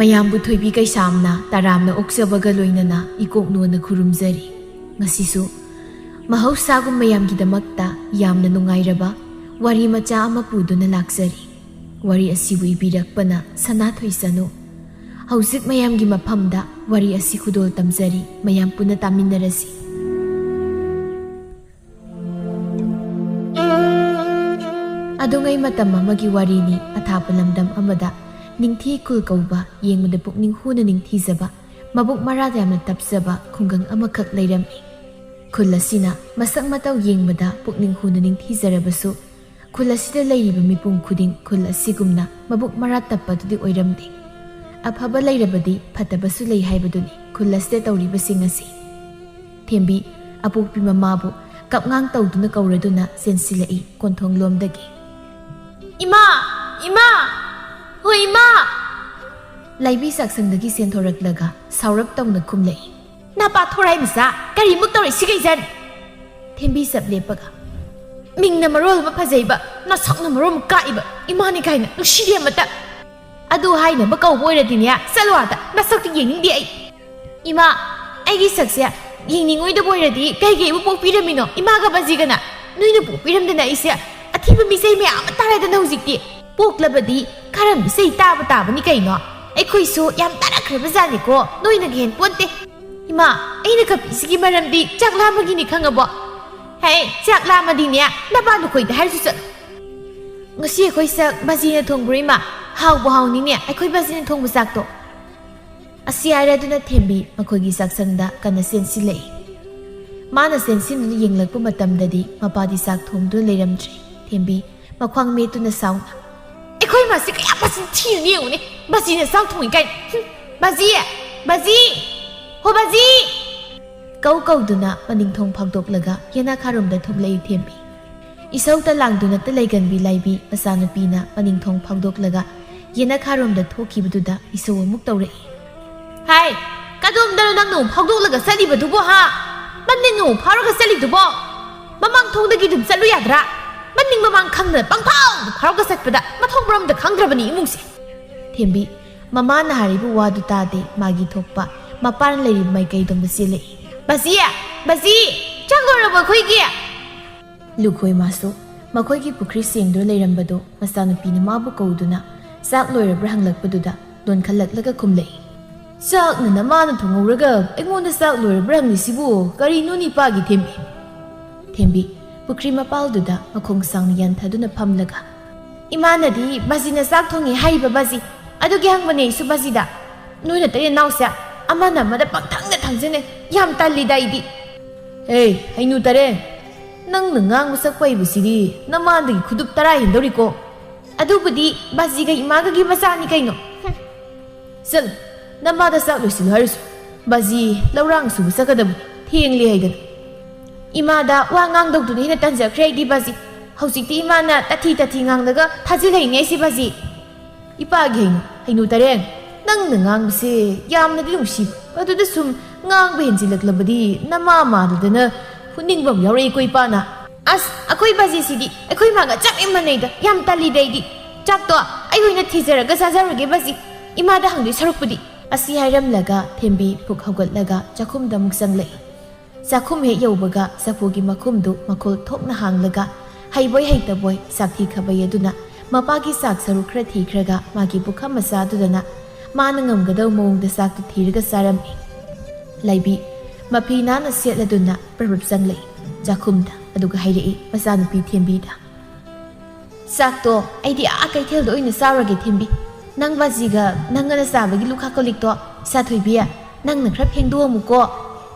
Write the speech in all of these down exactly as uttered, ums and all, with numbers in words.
ꯃꯌꯥꯝꯕꯨ ꯊꯣꯏꯕꯤ ꯀꯩꯁꯥꯝꯅ ꯇꯔꯥꯝꯅ ꯑꯣꯛꯆꯕꯒ ꯂꯣꯏꯅꯅ ꯏꯀꯣꯛ ꯅꯣꯟꯅ ꯈꯨꯔꯨꯝꯖꯔꯤ꯫ ꯉꯁꯤꯁꯨ ꯃꯍꯧꯁꯥꯒꯨꯝ ꯃꯌꯥꯝꯒꯤꯗꯃꯛꯇ ꯌꯥꯝꯅ ꯅꯨꯡꯉꯥꯏꯔꯕ ꯋꯥꯔꯤ ꯃꯆꯥ ꯑꯃ ꯄꯨꯗꯨꯅ ꯂꯥꯛꯆꯔꯤ꯫ ꯋꯥꯔꯤ ꯑꯁꯤꯕꯨ ꯏꯕꯤꯔꯛꯄꯅ ꯁꯅꯥꯊꯣꯏ ꯆꯅꯨ꯫ ꯍꯧꯖꯤꯛ ꯃꯌꯥꯝꯒꯤ ꯃꯐꯝꯗ ꯋꯥꯔꯤ ꯑꯁꯤ ꯈꯨꯗꯣꯜ ꯇꯝꯖꯔꯤ, ꯃꯌꯥꯝ ꯄꯨꯟꯅ ꯇꯥꯃꯤꯟꯅꯔꯁꯤ꯫ ꯑꯗꯨꯉꯩ ꯃꯇꯝ ꯑꯃꯒꯤ ꯋꯥꯔꯤꯅꯤ꯫ ꯑꯊꯥꯞꯄ ꯂꯝꯗꯝ ꯑꯃꯗ ꯅꯤꯡꯊꯤ ꯈꯨꯜ ꯀꯧꯕ, ꯌꯦꯡꯕꯗ ꯄꯨꯛꯅꯤꯡ ꯍꯨꯅ ꯅꯤꯡꯊꯤꯖꯕ, ꯃꯕꯨꯛ ꯃꯔꯥ ꯌꯥꯝꯅ ꯇꯞꯆꯕ ꯈꯨꯡꯒꯪ ꯑꯃꯈꯛ ꯂꯩꯔꯝꯃꯤ꯫ ꯈꯨꯜ ꯑꯁꯤꯅ ꯃꯁꯛ ꯃꯇꯧ ꯌꯦꯡꯕꯗ ꯄꯨꯛꯅꯤꯡ ꯍꯨꯅ ꯅꯤꯡꯊꯤꯖꯔꯕꯁꯨ, ꯈꯨꯜ ꯑꯁꯤꯗ ꯂꯩꯔꯤꯕ ꯃꯤꯄꯨꯝ ꯈꯨꯗꯤꯡ ꯈꯨꯜ ꯑꯁꯤꯒꯨꯝꯅ ꯃꯕꯨꯛ ꯃꯔꯥ ꯇꯞꯄꯗꯨꯗꯤ ꯑꯣꯏꯔꯝꯗꯦ꯫ ꯑꯐꯕ ꯂꯩꯔꯕꯗꯤ ꯐꯠꯇꯕꯁꯨ ꯂꯩ ꯍꯥꯏꯕꯗꯨꯅꯤ ꯈꯨꯜ ꯑꯁꯤꯗ ꯇꯧꯔꯤꯕꯁꯤꯡ ꯑꯁꯤ꯫ ꯊꯦꯝꯕꯤ ꯑꯄꯣꯛꯄꯤ ꯃꯃꯥꯕꯨ ꯀꯞꯉꯥꯡ ꯇꯧꯗꯨꯅ ꯀꯧꯔꯗꯨꯅ ꯆꯦꯟꯁꯤꯜꯂꯛꯏ ꯀꯣꯟꯊꯣꯡꯂꯣꯝꯗꯒꯤ꯫ "ꯏꯃꯥ! ꯏꯃꯥ! ꯍꯣ ꯏꯃꯥ!" ꯂꯥꯏꯕꯤ ꯆꯥꯛꯁꯪꯗꯒꯤ ꯆꯦꯟꯊꯣꯔꯛꯂꯒ ꯁꯥꯎꯔꯞ ꯇꯧꯅ ꯈꯨꯝꯂꯛꯏ꯫ "ꯅꯄꯥ ꯊꯣꯔꯥꯏ ꯃꯆꯥ, ꯀꯔꯤꯃꯨꯛ ꯇꯧꯔꯛꯏꯁꯤ ꯀꯩꯖꯟ?" ꯊꯦꯝꯕꯤ ꯆꯞ ꯂꯦꯞꯄꯒ, "ꯃꯤꯡꯅ ꯃꯔꯣꯜ ꯑꯃ ꯐꯖꯩꯕ, ꯅꯁꯛꯅ ꯃꯔꯣꯜ ꯑꯃ ꯀꯥꯛꯏꯕ, ꯏꯃꯥꯅꯤ ꯀꯥꯏꯅ ꯅꯨꯡꯁꯤꯗꯦ ꯑꯃꯇ꯫ ꯑꯗꯨ ꯍꯥꯏꯅꯕ ꯀꯧꯕ ꯑꯣꯏꯔꯗꯤꯅꯦ, ꯆꯠꯂꯣ ꯑꯥꯗ, ꯅꯁꯛꯇꯤ ꯌꯦꯡꯅꯤꯡꯗꯦ ꯑꯩ꯫ ꯏꯃꯥ, ꯑꯩꯒꯤ ꯁꯛꯁꯦ ꯌꯦꯡꯅꯤꯡꯉꯣꯏꯗꯕ ꯑꯣꯏꯔꯗꯤ ꯀꯩꯒꯤ ꯑꯩꯕꯨ ꯄꯣꯛꯄꯤꯔꯝꯃꯤꯅꯣ ꯏꯃꯥꯒ ꯕꯖꯤꯒꯅ? ꯅꯣꯏꯅ ꯄꯣꯛꯄꯤꯔꯝꯗꯅ ꯑꯩꯁꯦ ꯑꯊꯤꯕ ꯃꯤꯆꯩ ꯃꯌꯥꯝ ꯑꯃ ꯇꯥꯔꯦꯗꯅ ꯍꯧꯖꯤꯛꯇꯤ꯫ ꯄꯣꯛꯂꯕꯗꯤ ꯈꯔ ꯃꯤꯆꯩ ꯇꯥꯕ ꯇꯥꯕꯅꯤ ꯀꯩꯅꯣ꯫ ꯑꯩꯈꯣꯏꯁꯨ ꯌꯥꯝ ꯇꯥꯔꯛꯈ꯭ꯔꯕ ꯖꯥꯠꯅꯤꯀꯣ, ꯅꯣꯏꯅꯒ ꯍꯦꯟ ꯄꯣꯟꯇꯦ꯫ ꯏꯃꯥ, ꯑꯩꯅ ꯀꯞꯄꯤꯁꯤꯒꯤ ꯃꯔꯝꯗꯤ ꯆꯥꯛ ꯂꯥꯝꯕꯒꯤꯅꯤ ꯈꯪꯉꯕꯣ? ꯍꯦ, ꯆꯥꯛ ꯂꯥꯝꯃꯗꯤꯅꯦ, ꯅꯄꯥ ꯅꯈꯣꯏꯗ ꯍꯥꯏꯔꯁꯨ ꯆꯠꯂꯨ꯫ ꯉꯁꯤ ꯑꯩꯈꯣꯏ ꯆꯥꯛ ꯕꯖꯤꯅ ꯊꯣꯡꯕ꯭ꯔꯣ ꯏꯃꯥ? ꯍꯥꯎꯕ ꯍꯥꯎꯅꯤꯅꯦ ꯑꯩꯈꯣꯏ ꯕꯖꯤꯅ ꯊꯣꯡꯕ ꯆꯥꯛꯇꯣ꯫" ꯑꯁꯤ ꯍꯥꯏꯔꯗꯨꯅ ꯊꯦꯝꯕꯤ ꯃꯈꯣꯏꯒꯤ ꯆꯥꯛꯁꯪꯗ ꯀꯟꯅ ꯆꯦꯟꯁꯤꯜꯂꯛꯏ꯫ ꯃꯥꯅ ꯆꯦꯟꯁꯤꯟꯗꯨꯅ ꯌꯦꯡꯂꯛꯄ ꯃꯇꯝꯗꯗꯤ ꯃꯄꯥꯗꯤ ꯆꯥꯛ ꯊꯣꯡꯗꯨꯅ ꯂꯩꯔꯝꯗ꯭ꯔꯦ꯫ ꯊꯦꯝꯕꯤ ꯃꯈ꯭ꯋꯥꯡ ꯃꯦꯠꯇꯨꯅ ꯁꯥꯎꯅ, "ꯑꯩꯈꯣꯏ ꯃꯥꯁꯤ ꯀꯌꯥ ꯃꯆꯤꯟ ꯊꯤꯔꯤꯅꯣ ꯌꯦꯡꯉꯨꯅꯦ, ꯃꯁꯤꯅ ꯆꯥꯛ ꯊꯣꯡꯉꯤ ꯀꯥꯏꯅ꯫ ꯍꯨꯝ, ꯕꯥꯖꯤ! ꯕꯥꯖꯤ! ꯍꯣ ꯕꯥꯖꯤ!" ꯀꯧ ꯀꯧꯗꯨꯅ ꯃꯅꯤꯡꯊꯣꯡ ꯐꯥꯎꯗꯣꯛꯂꯒ ꯌꯦꯅꯥꯈꯥꯔꯣꯝꯗ ꯊꯣꯛꯂꯛꯏ ꯊꯦꯝꯕꯤ꯫ ꯏꯁꯧꯇ ꯂꯥꯡꯗꯨꯅꯇ ꯂꯩꯒꯟꯕꯤ ꯂꯥꯏꯕꯤ ꯃꯆꯥꯅꯨꯄꯤꯅ ꯃꯅꯤꯡꯊꯣꯡ ꯐꯥꯎꯗꯣꯛꯂꯒ ꯌꯦꯅꯥꯈꯥꯔꯣꯝꯗ ꯊꯣꯛꯈꯤꯕꯗꯨꯗ ꯏꯁꯧ ꯑꯃꯨꯛ ꯇꯧꯔꯛꯏ꯫ "ꯍꯥꯏ, ꯀꯗꯣꯝꯗꯅꯣ ꯅꯪꯅ ꯑꯃꯨꯛ ꯐꯥꯎꯗꯣꯛꯂꯒ ꯆꯠꯂꯤꯕꯗꯨꯕꯣ ꯍꯥ? ꯃꯅꯤꯡ ꯑꯃꯨꯛ ꯐꯥꯎꯔꯒ ꯆꯠꯂꯤꯗꯨꯕꯣ? ꯃꯃꯥꯡ ꯊꯣꯡꯗꯒꯤ ꯑꯗꯨꯝ ꯆꯠꯂꯨ ꯌꯥꯗ꯭ꯔꯥ? ꯃꯅꯤꯡ ꯃꯃꯥꯡ ꯈꯪꯗꯅ ꯄꯪꯐꯥꯎꯗ ꯐꯥꯎꯔꯒ ꯆꯠꯄꯗ ꯃꯊꯣꯡ ꯃꯔꯝꯗ ꯈꯪꯗ꯭ꯔꯕꯅꯤ ꯏꯃꯨꯡꯁꯦ꯫" ꯊꯦꯝꯕꯤ ꯃꯃꯥꯅ ꯍꯥꯏꯔꯤꯕ ꯋꯥꯗꯨ ꯇꯥꯗꯦ, ꯃꯥꯒꯤ ꯊꯣꯛꯄ ꯃꯄꯥꯅ ꯂꯩꯔꯤꯕ ꯃꯥꯏꯀꯩꯗꯣꯝꯗ ꯆꯦꯜꯂꯛꯏ꯫ "ꯕꯥꯖꯤ! ꯕꯥꯖꯤ! ꯆꯥꯛ ꯂꯣꯏꯔꯕ ꯑꯩꯈꯣꯏꯒꯤ?" ꯂꯨꯈꯣꯏ ꯃꯥꯁꯨ ꯃꯈꯣꯏꯒꯤ ꯄꯨꯈ꯭ꯔꯤ ꯁꯦꯡꯗꯨꯅ ꯂꯩꯔꯝꯕꯗꯨ ꯃꯆꯥꯅꯨꯄꯤꯅ ꯃꯥꯕꯨ ꯀꯧꯗꯨꯅ ꯆꯥꯛ ꯂꯣꯏꯔꯕ꯭ꯔꯥ ꯍꯪꯂꯛꯄꯗꯨꯗ ꯅꯣꯟꯈꯠꯂꯛꯂꯒ ꯈꯨꯝꯂꯛꯏ꯫ "ꯆꯥꯛꯅ ꯅꯃꯥꯅ ꯊꯣꯡꯍꯧꯔꯒ ꯑꯩꯉꯣꯟꯗ ꯆꯥꯛ ꯂꯣꯏꯔꯕ꯭ꯔꯥ ꯍꯪꯂꯤꯁꯤꯕꯨ ꯀꯔꯤꯅꯣ ꯅꯤꯄꯥꯒꯤ ꯊꯦꯝꯕꯤ?" ꯊꯦꯝꯕꯤ ꯄꯨꯈ꯭ꯔꯤ ꯃꯄꯥꯜꯗꯨꯗ ꯃꯈꯣꯡ ꯁꯥꯡꯅ ꯌꯥꯟꯊꯗꯨꯅ ꯐꯝꯂꯒ, "ꯏꯃꯥꯅꯗꯤ ꯕꯥꯖꯤꯅ ꯆꯥꯛ ꯊꯣꯡꯉꯤ ꯍꯥꯏꯔꯤꯕ ꯕꯥꯖꯤ, ꯑꯗꯨꯒꯤ ꯍꯪꯕꯅꯦ ꯑꯩꯁꯨ ꯕꯥꯖꯤꯗ꯫ ꯅꯣꯏ ꯅꯇꯩ ꯅꯅꯥꯎꯁꯦ ꯑꯃꯅ ꯑꯃꯗ ꯄꯪꯊꯪꯗ ꯊꯪꯖꯅꯩ, ꯌꯥꯝ ꯇꯜꯂꯤꯗ ꯑꯩꯗꯤ꯫" "ꯑꯦ, ꯍꯩꯅꯨ ꯇꯔꯦ, ꯅꯪꯅ ꯉꯥꯡꯕ ꯁꯛꯄ ꯍꯩꯕꯁꯤꯗꯤ ꯅꯃꯥꯗꯒꯤ ꯈꯨꯗꯨꯞ ꯇꯔꯥ ꯍꯦꯟꯗꯧꯔꯤꯀꯣ꯫ ꯑꯗꯨꯕꯨꯗꯤ ꯕꯥꯖꯤꯒ ꯏꯃꯥꯒꯒꯤ ꯃꯆꯥꯅꯤ ꯀꯩꯅꯣ꯫ ꯍꯨꯝ꯫ ꯆꯠꯂꯨ, ꯅꯃꯥꯗ ꯆꯥꯛ ꯂꯣꯏꯁꯤꯜꯂꯨ ꯍꯥꯏꯔꯨꯁꯨ꯫ ꯕꯥꯖꯤ ꯂꯧꯔꯥꯡ ꯁꯨꯕ ꯆꯠꯀꯗꯕꯅꯤ, ꯊꯦꯡꯂꯦ ꯍꯥꯏꯗꯅ꯫ ꯏꯃꯥꯗ ꯋꯥ ꯉꯥꯡꯗꯧꯗꯨꯅ ꯍꯦꯟꯅ ꯇꯟꯖꯈ꯭ꯔꯦ ꯑꯩꯗꯤ ꯕꯥꯖꯤ꯫ ꯍꯧꯖꯤꯛꯇꯤ ꯏꯃꯥꯅ ꯇꯥꯊꯤ ꯇꯥꯊꯤ ꯉꯥꯡꯂꯒ ꯊꯥꯖꯤꯜꯂꯛꯏꯅꯦ ꯑꯩꯁꯦ ꯕꯥꯖꯤ꯫ ꯏꯄꯥꯒꯤ ꯍꯩꯅꯨ, ꯍꯩꯅꯨ ꯇꯔꯦꯟ, ꯅꯪꯅ ꯉꯥꯡꯕꯁꯦ ꯌꯥꯝꯅꯗꯤ ꯅꯨꯡꯁꯤꯕ, ꯑꯗꯨꯗ ꯁꯨꯝ ꯉꯥꯡꯕ ꯍꯦꯟꯖꯤꯜꯂꯛꯂꯕꯗꯤ ꯅꯃꯥ ꯃꯥꯟꯗꯗꯅ ꯐꯨꯅꯤꯡꯕ ꯑꯃ ꯌꯥꯎꯔꯛꯏꯀꯣ ꯏꯄꯥꯅ꯫ ꯑꯁ, ꯑꯩꯈꯣꯏ ꯕꯥꯖꯤꯁꯤꯗꯤ ꯑꯩꯈꯣꯏ ꯃꯥꯒ ꯆꯞ ꯍꯦꯛ ꯃꯥꯟꯅꯩꯗ, ꯌꯥꯝ ꯇꯜꯂꯤꯗ ꯑꯩꯗꯤ꯫ ꯆꯥꯛꯇꯣ ꯑꯩ ꯑꯣꯏꯅ ꯊꯤꯖꯔꯒ ꯆꯥꯖꯔꯒꯦ ꯕꯥꯖꯤ, ꯏꯃꯥꯗ ꯍꯪꯗꯣꯏ ꯁꯔꯨꯛꯄꯨꯗꯤ꯫" ꯑꯁꯤ ꯍꯥꯏꯔꯝꯂꯒ ꯊꯦꯝꯕꯤ ꯐꯨꯛ ꯍꯧꯒꯠꯂꯒ ꯆꯥꯛꯈꯨꯝꯗ ꯑꯃꯨꯛ ꯆꯪꯂꯛꯏ꯫ ꯆꯥꯛꯈꯨꯝ ꯍꯦꯛ ꯌꯧꯕꯒ ꯆꯐꯨꯒꯤ ꯃꯈꯨꯝꯗꯨ ꯃꯈꯨꯜ ꯊꯣꯛꯅ ꯍꯥꯡꯂꯒ ꯍꯩꯕꯣꯏ ꯍꯩꯇꯕꯣꯏ ꯆꯥꯛꯊꯤ ꯈꯥꯕꯩ ꯑꯗꯨꯅ ꯃꯄꯥꯒꯤ ꯆꯥꯛ ꯁꯔꯨꯛ ꯈꯔ ꯊꯤꯈ꯭ꯔꯒ ꯃꯥꯒꯤ ꯄꯨꯈꯝ ꯃꯆꯥꯗꯨꯗꯅ ꯃꯥꯅ ꯉꯝꯒꯗꯕ ꯃꯑꯣꯡꯗ ꯆꯥꯛꯇꯨ ꯊꯤꯔꯒ ꯆꯥꯔꯝꯃꯤ꯫ ꯂꯥꯏꯕꯤ ꯃꯐꯤ ꯅꯥꯟꯅ ꯁꯦꯠꯂꯗꯨꯅ ꯄ꯭ꯔꯞ ꯄ꯭ꯔꯞ ꯆꯪꯂꯛꯏ ꯆꯥꯛꯈꯨꯝꯗ, ꯑꯗꯨꯒ ꯍꯥꯏꯔꯛꯏ ꯃꯆꯥꯅꯨꯄꯤ ꯊꯦꯝꯕꯤꯗ, "ꯆꯥꯛꯇꯣ ꯑꯩꯗꯤ ꯑꯥ ꯀꯩꯊꯦꯜꯗ ꯑꯣꯏꯅ ꯆꯥꯔꯨꯔꯒꯦ ꯊꯦꯝꯕꯤ꯫ ꯅꯪ ꯕꯥꯖꯤꯒ ꯅꯪꯒꯅ ꯆꯥꯕꯒꯤ ꯂꯨꯈꯥ ꯀꯣꯜ ꯂꯤꯛꯇꯣ, ꯏꯆꯥ ꯊꯣꯏꯕꯤ, ꯅꯪꯅ ꯈꯔ ꯐꯦꯡꯗꯣꯛꯑꯝꯃꯨꯀꯣ꯫"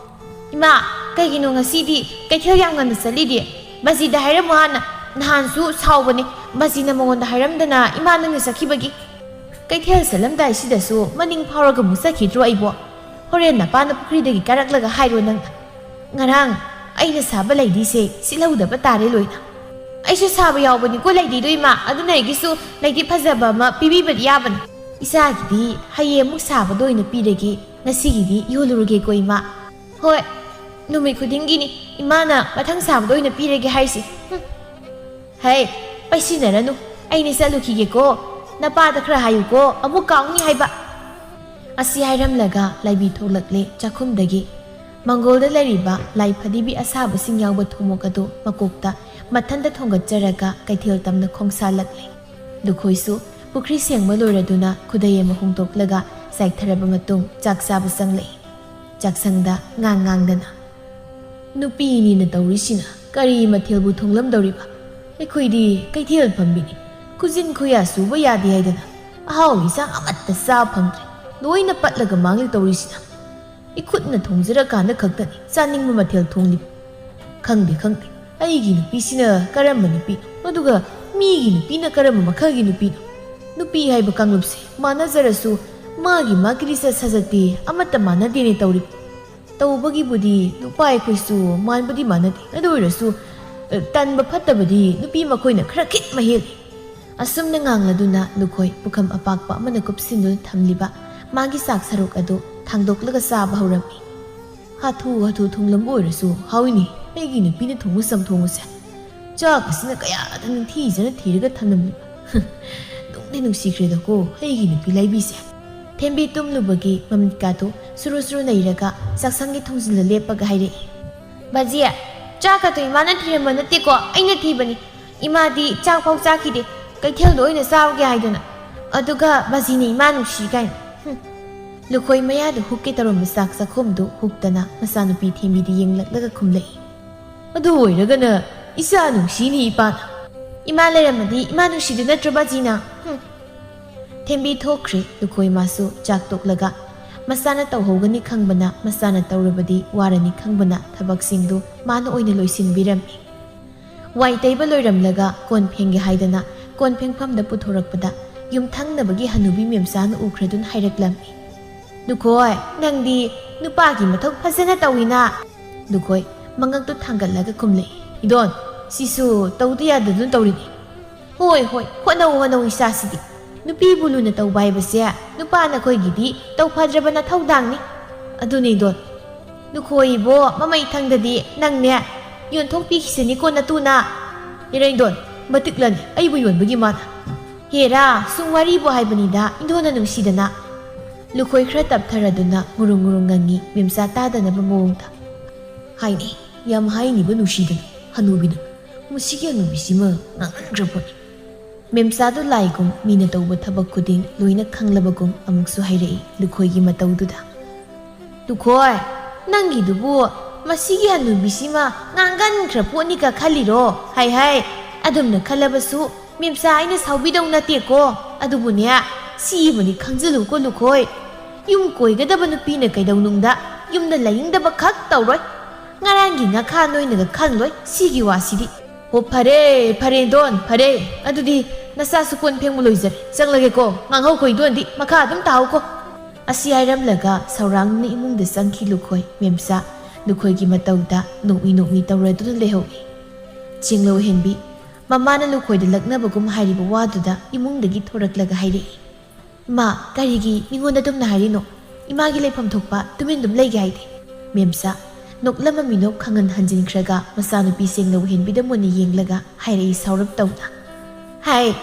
"ꯏꯃꯥ, ꯀꯩꯒꯤꯅꯣ ꯉꯁꯤꯗꯤ ꯀꯩꯊꯦꯜ ꯌꯥꯝ ꯉꯟꯅ ꯆꯠꯂꯤꯗꯤ? ꯕꯥꯖꯤꯗ ꯍꯥꯏꯔꯝꯃꯨ ꯍꯥꯟꯅ꯫ ꯅꯍꯥꯟꯁꯨ ꯁꯥꯎꯕꯅꯦ, ꯕꯥꯖꯤꯅ ꯃꯉꯣꯟꯗ ꯍꯥꯏꯔꯝꯗꯅ ꯏꯃꯥ ꯅꯪꯅ ꯆꯠꯈꯤꯕꯒꯤ꯫" "ꯀꯩꯊꯦꯜ ꯆꯠꯂꯝꯗꯥꯏꯁꯤꯗꯁꯨ ꯃꯅꯤꯡ ꯐꯥꯎꯔꯒ ꯑꯃꯨꯛ ꯆꯠꯈꯤꯗ꯭ꯔꯣ ꯑꯩꯕꯣ? ꯍꯣꯔꯦꯟ ꯅꯄꯥꯅ ꯄꯨꯈ꯭ꯔꯤꯗꯒꯤ ꯀꯥꯔꯛꯂꯒ ꯍꯥꯏꯔꯣ ꯅꯪꯅ꯫ ꯉꯔꯥꯡ ꯑꯩꯅ ꯁꯥꯕ ꯂꯩꯗꯤꯁꯦ ꯁꯤꯠꯍꯧꯗꯕ ꯇꯥꯔꯦ ꯂꯣꯏꯅ꯫" "ꯑꯩꯁꯨ ꯁꯥꯕ ꯌꯥꯎꯕꯅꯤꯀꯣ ꯂꯩꯗꯤꯗꯣ ꯏꯃꯥ, ꯑꯗꯨꯅ ꯑꯩꯒꯤꯁꯨ ꯂꯩꯗꯤ ꯐꯖꯕ ꯑꯃ ꯄꯤꯕꯤꯕꯗꯤ ꯌꯥꯕꯅꯤ꯫" "ꯏꯆꯥꯒꯤꯗꯤ ꯍꯌꯦꯡꯃꯨꯛ ꯁꯥꯕꯗ ꯑꯣꯏꯅ ꯄꯤꯔꯒꯦ, ꯉꯁꯤꯒꯤꯗꯤ ꯌꯣꯜꯂꯨꯔꯒꯦꯀꯣ ꯏꯃꯥ꯫" "ꯍꯣꯏ, ꯅꯨꯃꯤꯠ ꯈꯨꯗꯤꯡꯒꯤꯅꯤ ꯏꯃꯥꯅ ꯃꯊꯪ ꯁꯥꯕꯗ ꯑꯣꯏꯅ ꯄꯤꯔꯒꯦ ꯍꯥꯏꯁꯦ꯫ ꯍꯨꯝ꯫ ꯍꯩ, ꯄꯩꯁꯤꯟꯅꯔꯅꯨ, ꯑꯩꯅꯦ ꯆꯠꯂꯨꯈꯤꯒꯦꯀꯣ꯫ "ꯅꯄꯥꯗ ꯈꯔ ꯍꯥꯏꯌꯨꯀꯣ, ꯑꯃꯨꯛ ꯀꯥꯎꯅꯤ ꯍꯥꯏꯕ"꯫ ꯑꯁꯤ ꯍꯥꯏꯔꯝꯂꯒ ꯂꯥꯏꯕꯤ ꯊꯣꯛꯂꯛꯂꯦ ꯆꯥꯛꯈꯨꯝꯗꯒꯤ꯫ ꯃꯪꯒꯣꯜꯗ ꯂꯩꯔꯤꯕ ꯂꯥꯏ ꯐꯗꯤꯕꯤ ꯑꯁꯥꯕꯁꯤꯡ ꯌꯥꯎꯕ ꯊꯨꯝꯃꯣꯛ ꯑꯗꯨ ꯃꯀꯣꯛꯇ ꯃꯊꯟꯇ ꯊꯣꯡꯒꯠꯆꯔꯒ ꯀꯩꯊꯦꯜ ꯇꯝꯅ ꯈꯣꯡꯁꯥꯜꯂꯛꯂꯦ꯫ ꯂꯨꯈꯣꯏꯁꯨ ꯄꯨꯈ꯭ꯔꯤ ꯁꯦꯡꯕ ꯂꯣꯏꯔꯗꯨꯅ ꯈꯨꯗꯩ ꯑꯃ ꯍꯣꯡꯗꯣꯛꯂꯒ ꯆꯥꯏꯊꯔꯕ ꯃꯇꯨꯡ ꯆꯥꯛ ꯆꯥꯕ ꯆꯪꯂꯛꯏ꯫ ꯆꯥꯛꯁꯪꯗ ꯉꯥꯡ ꯉꯥꯡꯗꯅ, "ꯅꯨꯄꯤꯅꯤꯅ ꯇꯧꯔꯤꯁꯤꯅ ꯀꯔꯤ ꯃꯊꯦꯜꯕꯨ ꯊꯣꯡꯂꯝꯗꯧꯔꯤꯕ? ꯑꯩꯈꯣꯏꯗꯤ ꯀꯩꯊꯦꯜ ꯐꯝꯕꯤꯅꯤ, ꯈꯨꯖꯤꯟ ꯈꯨꯌꯥ ꯁꯨꯕ ꯌꯥꯗꯦ ꯍꯥꯏꯗꯅ ꯑꯍꯥꯎ ꯏꯟꯁꯥꯡ ꯑꯃꯠꯇ ꯆꯥ ꯐꯪꯗ꯭ꯔꯦ꯫ ꯂꯣꯏꯅ ꯄꯠꯂꯒ ꯃꯥꯡꯂꯤ ꯇꯧꯔꯤꯁꯤꯅ꯫ ꯏꯈꯨꯠꯅ ꯊꯣꯡꯖꯔꯀꯥꯟꯗ ꯈꯛꯇꯅꯤ ꯆꯥꯅꯤꯡꯕ ꯃꯊꯦꯜ ꯊꯣꯡꯂꯤꯕ꯫ ꯈꯪꯗꯦ, ꯈꯪꯗꯦ, ꯑꯩꯒꯤ ꯅꯨꯄꯤꯁꯤꯅ ꯀꯔꯝꯕ ꯅꯨꯄꯤꯅꯣ, ꯑꯗꯨꯒ ꯃꯤꯒꯤ ꯅꯨꯄꯤꯅ ꯀꯔꯝꯕ ꯃꯈꯜꯒꯤ ꯅꯨꯄꯤꯅꯣ? ꯅꯨꯄꯤ ꯍꯥꯏꯕ ꯀꯥꯡꯂꯨꯞꯁꯦ ꯃꯥꯟꯅꯖꯔꯁꯨ ꯃꯥꯒꯤ ꯃꯥꯒꯤ ꯂꯤꯆꯠ ꯁꯥꯖꯠꯇꯤ ꯑꯃꯠꯇ ꯃꯥꯟꯅꯗꯦꯅꯦ ꯇꯧꯔꯤꯕ꯫ ꯇꯧꯕꯒꯤꯕꯨꯗꯤ ꯅꯨꯄꯥ ꯑꯩꯈꯣꯏꯁꯨ ꯃꯥꯟꯕꯨꯗꯤ ꯃꯥꯟꯅꯗꯦ, ꯑꯗꯨ ꯑꯣꯏꯔꯁꯨ, ꯑ, ꯇꯟꯕ ꯐꯠꯇꯕꯗꯤ ꯅꯨꯄꯤ ꯃꯈꯣꯏꯅ ꯈꯔ ꯈꯤꯠꯃ ꯍꯦꯜꯂꯤ"꯫ ꯑꯁꯨꯝꯅ ꯉꯥꯡꯂꯗꯨꯅ ꯂꯨꯈꯣꯏ ꯄꯨꯈꯝ ꯑꯄꯥꯛꯄ ꯑꯃꯅ ꯀꯨꯞꯁꯤꯟꯗꯨꯅ ꯊꯝꯂꯤꯕ ꯃꯥꯒꯤ ꯆꯥꯛ ꯁꯔꯨꯛ ꯑꯗꯨ ꯊꯥꯡꯗꯣꯛꯂꯒ ꯆꯥꯕ ꯍꯧꯔꯝꯃꯤ꯫ "ꯍꯥꯊꯨ ꯍꯥꯊꯨ ꯊꯣꯡꯂꯝꯕ ꯑꯣꯏꯔꯁꯨ ꯍꯥꯎꯏꯅꯦ ꯑꯩꯒꯤ ꯅꯨꯄꯤꯅ ꯊꯣꯡꯕ ꯆꯝꯊꯣꯡ ꯑꯁꯦ꯫ ꯆꯥꯛ ꯑꯁꯤꯅ ꯀꯌꯥꯗ ꯅꯤꯡꯊꯤꯖꯅ ꯊꯤꯔꯒ ꯊꯝꯂꯝꯂꯤꯕ꯫ ꯅꯨꯡꯗꯤ ꯅꯨꯡꯁꯤꯈ꯭ꯔꯦꯗꯀꯣ ꯑꯩꯒꯤ ꯅꯨꯄꯤ ꯂꯥꯏꯕꯤꯁꯦ"꯫ ꯊꯦꯝꯕꯤ ꯇꯨꯝꯂꯨꯕꯒꯤ ꯃꯃꯤꯠꯀꯥꯗꯨ ꯁꯨꯔꯨ ꯁꯨꯔꯨ ꯅꯩꯔꯒ ꯆꯥꯛꯁꯪꯒꯤ ꯊꯣꯡꯖꯤꯜꯗ ꯂꯦꯞꯄꯒ ꯍꯥꯏꯔꯛꯏ, "ꯕꯥꯖꯤ, ꯆꯥꯛꯀꯗꯣ ꯏꯃꯥꯅ ꯊꯤꯔꯝꯕ ꯅꯠꯇꯦꯀꯣ, ꯑꯩꯅ ꯊꯤꯕꯅꯤ꯫ ꯏꯃꯥꯗꯤ ꯆꯥꯛ ꯐꯥꯎ ꯆꯥꯈꯤꯗꯦ, ꯀꯩꯊꯦꯜꯗ ꯑꯣꯏꯅ ꯆꯥꯔꯨꯒꯦ ꯍꯥꯏꯗꯅ꯫ ꯑꯗꯨꯒ ꯕꯥꯖꯤꯅ ꯏꯃꯥ ꯅꯨꯡꯁꯤ ꯀꯥꯏꯅ꯫ ꯍꯨꯝ"꯫ ꯂꯨꯈꯣꯏ ꯃꯌꯥꯗ ꯍꯨꯛꯀꯦ ꯇꯧꯔꯝꯕ ꯆꯥꯛ ꯆꯥꯛꯈꯣꯝꯗꯨ ꯍꯨꯛꯇꯅ ꯃꯆꯥꯅꯨꯄꯤ ꯊꯦꯝꯕꯤꯗ ꯌꯦꯡꯂꯛꯂꯒ ꯈꯨꯝꯂꯛꯏ, "ꯑꯗꯨ ꯑꯣꯏꯔꯒꯅ ꯏꯆꯥ ꯅꯨꯡꯁꯤꯅꯤ ꯏꯄꯥꯅ"꯫ "ꯏꯃꯥ ꯂꯩꯔꯝꯃꯗꯤ ꯏꯃꯥ ꯅꯨꯡꯁꯤꯗꯨ ꯅꯠꯇ꯭ꯔꯣ ꯕꯥꯖꯤꯅ? ꯍꯨꯝ"꯫ ꯊꯦꯝꯕꯤ ꯊꯣꯛꯈ꯭ꯔꯦ ꯂꯨꯈꯣꯏ ꯃꯥꯁꯨ ꯆꯥꯛ ꯇꯣꯛꯂꯒ꯫ ꯃꯆꯥꯅ ꯇꯧꯍꯧꯒꯅꯤ ꯈꯪꯕꯅ, ꯃꯆꯥꯅ ꯇꯧꯔꯕꯗꯤ ꯋꯥꯔꯅꯤ ꯈꯪꯕꯅ ꯊꯕꯛꯁꯤꯡꯗꯨ ꯃꯥꯅ ꯑꯣꯏꯅ ꯂꯣꯏꯁꯤꯟꯕꯤꯔꯝꯃꯤ꯫ ꯋꯥꯏ ꯇꯩꯕ ꯂꯣꯏꯔꯝꯂꯒ ꯀꯣꯟ ꯐꯦꯡꯒꯦ ꯍꯥꯏꯗꯅ ꯀꯣꯟ ꯐꯦꯡꯐꯝꯗ ꯄꯨꯊꯣꯔꯛꯄꯗ ꯌꯨꯝꯊꯪꯅꯕꯒꯤ ꯍꯅꯨꯕꯤ ꯃꯦꯝꯆꯥꯅ ꯎꯈ꯭ꯔꯗꯨꯅ ꯍꯥꯏꯔꯛꯂꯝꯃꯤ, "ꯂꯨꯈꯣꯏ, ꯅꯪꯗꯤ ꯅꯨꯄꯥꯒꯤ ꯃꯊꯧ ꯐꯖꯅ ꯇꯧꯏꯅ"꯫ ꯂꯨꯈꯣꯏ ꯃꯉꯛꯇꯨ ꯊꯥꯡꯒꯠꯂꯒ ꯈꯨꯝꯂꯛꯏ, "ꯏꯗꯣꯟ, ꯁꯤꯁꯨ ꯇꯧꯗ ꯌꯥꯗꯗꯨꯅ ꯇꯧꯔꯤꯅꯤ"꯫ "ꯍꯣꯏ, ꯍꯣꯏ, ꯍꯣꯠꯅꯧ, ꯍꯣꯠꯅꯧ ꯏꯆꯥꯁꯤꯗꯤ꯫ ꯅꯨꯄꯤꯕꯨ ꯂꯨꯅ ꯇꯧꯕ ꯍꯥꯏꯕꯁꯦ ꯅꯨꯄꯥ ꯅꯈꯣꯏꯒꯤꯗꯤ ꯇꯧ ꯐꯗ꯭ꯔꯕ ꯅꯊꯧꯗꯥꯡꯅꯤ"꯫ "ꯑꯗꯨꯅꯤ ꯏꯗꯣꯟ"꯫ "ꯂꯨꯈꯣꯏ ꯏꯕꯣ, ꯃꯃꯩ ꯊꯪꯗꯗꯤ ꯅꯪꯅꯦ ꯌꯣꯟꯊꯣꯛꯄꯤꯈꯤꯁꯅꯤꯀꯣ ꯅꯇꯨꯅ"꯫ "ꯏꯔꯩꯗꯣꯟ, ꯃꯇꯤꯛꯂꯅꯤ ꯑꯩꯕꯨ ꯌꯣꯟꯕꯒꯤ ꯃꯥꯅ"꯫ "ꯍꯦꯔꯥ, ꯁꯨꯝ ꯋꯥꯔꯤꯕꯨ ꯍꯥꯏꯕꯅꯤꯗ, ꯏꯟꯗꯣꯟꯅ ꯅꯨꯡꯁꯤꯗꯅ"꯫ ꯂꯨꯈꯣꯏ ꯈꯔ ꯇꯞꯊꯔꯗꯨꯅ ꯉꯨꯔꯨꯡ ꯉꯨꯔꯨꯡ ꯉꯪꯉꯤ, ꯃꯦꯝꯆꯥ ꯇꯥꯗꯅꯕ ꯃꯑꯣꯡꯗ꯫ "ꯍꯥꯏꯅꯤ, ꯌꯥꯝ ꯍꯥꯏꯅꯤꯕ ꯅꯨꯡꯁꯤꯗꯅ, ꯍꯅꯨꯕꯤꯅ꯫ ꯃꯁꯤꯒꯤ ꯍꯅꯨꯕꯤꯁꯤꯃ ꯉꯥꯡꯃꯟꯈ꯭ꯔꯕꯅꯤ"꯫ ꯃꯦꯝꯆꯥꯗꯨ ꯂꯥꯏꯒꯨꯝ ꯃꯤꯅ ꯇꯧꯕ ꯊꯕꯛ ꯈꯨꯗꯤꯡ ꯂꯣꯏꯅ ꯈꯪꯂꯕꯒꯨꯝ ꯑꯃꯨꯛꯁꯨ ꯍꯥꯏꯔꯛꯏ ꯂꯨꯈꯣꯏꯒꯤ ꯃꯇꯧꯗꯨꯗ꯫ "ꯂꯨꯈꯣꯏ, ꯅꯪꯒꯤꯗꯨꯕꯨ ꯃꯁꯤꯒꯤ ꯍꯅꯨꯕꯤꯁꯤꯃ ꯉꯥꯡꯒꯟꯈ꯭ꯔ ꯄꯣꯠꯅꯤꯒ ꯈꯜꯂꯤꯔꯣ? ꯍꯥꯏ ꯍꯥꯏ, ꯑꯗꯨꯝꯅ ꯈꯜꯂꯕꯁꯨ ꯃꯦꯝꯆꯥ ꯑꯩꯅ ꯁꯥꯎꯕꯤꯗꯧ ꯅꯠꯇꯦꯀꯣ꯫ ꯑꯗꯨꯕꯨꯅꯦ, ꯁꯤꯃꯗꯤ ꯈꯪꯖꯤꯜꯂꯨꯀꯣ ꯂꯨꯈꯣꯏ, ꯌꯨꯝ ꯀꯣꯏꯒꯗꯕ ꯅꯨꯄꯤꯅ ꯀꯩꯗꯧꯅꯨꯡꯗ ꯌꯨꯝꯗ ꯂꯥꯏꯅꯤꯡꯗꯕ ꯈꯛ ꯇꯧꯔꯣꯏ꯫ ꯉꯔꯥꯡꯒꯤ ꯉꯥꯈꯥ ꯅꯣꯏꯅꯒ ꯈꯪꯂꯣꯏ ꯁꯤꯒꯤ ꯋꯥꯁꯤꯗꯤ"꯫ "ꯑꯣ, ꯐꯔꯦ, ꯐꯔꯦ, ꯏꯟꯗꯣꯟ, ꯐꯔꯦ꯫ ꯑꯗꯨꯗꯤ ꯅꯆꯥꯁꯨ ꯀꯣꯟ ꯐꯦꯡꯕ ꯂꯣꯏꯖꯔꯦ꯫ ꯆꯪꯂꯒꯦꯀꯣ꯫ ꯉꯥꯡꯍꯧꯈꯣ, ꯏꯟꯗꯣꯟꯗꯤ ꯃꯈꯥ ꯑꯗꯨꯝ ꯇꯥꯍꯧꯀꯣ"꯫ ꯑꯁꯤ ꯍꯥꯏꯔꯝꯂꯒ ꯁꯧꯔꯥꯡꯅ ꯏꯃꯨꯡꯗ ꯆꯪꯈꯤ ꯂꯨꯈꯣꯏ꯫ ꯃꯦꯝꯆꯥ ꯂꯨꯈꯣꯏꯒꯤ ꯃꯇꯧꯗ ꯅꯣꯛꯃꯤ ꯅꯣꯛꯃꯤ ꯇꯧꯔꯗꯨꯅ ꯂꯩꯍꯧꯏ꯫ ꯆꯤꯡꯂꯧ ꯍꯦꯟꯕꯤ ꯃꯃꯥꯅ ꯂꯨꯈꯣꯏꯗ ꯂꯛꯅꯕꯒꯨꯝ ꯍꯥꯏꯔꯤꯕ ꯋꯥꯗꯨꯗ ꯏꯃꯨꯡꯗꯒꯤ ꯊꯣꯔꯛꯂꯒ ꯍꯥꯏꯔꯛꯏ, "ꯏꯃꯥ, ꯀꯔꯤꯒꯤ ꯃꯤꯉꯣꯟꯗ ꯑꯗꯨꯝꯅ ꯍꯥꯏꯔꯤꯅꯣ? ꯏꯃꯥꯒꯤ ꯂꯩꯐꯝ ꯊꯣꯛꯄ ꯇꯨꯃꯤꯟ ꯑꯗꯨꯝ ꯂꯩꯒꯦ ꯍꯥꯏꯗꯦ"꯫ ꯃꯦꯝꯆꯥ ꯅꯣꯛꯂꯝꯕ ꯃꯤꯅꯣꯛ ꯈꯪꯍꯟ ꯍꯟꯖꯤꯟꯈ꯭ꯔꯒ ꯃꯆꯥꯅꯨꯄꯤ ꯆꯤꯡꯂꯧ ꯍꯦꯟꯕꯤꯗ ꯃꯨꯟꯅ ꯌꯦꯡꯂꯒ ꯍꯥꯏꯔꯛꯏ ꯁꯥꯎꯔꯞ ꯇꯧꯅ, "ꯍꯥꯏ,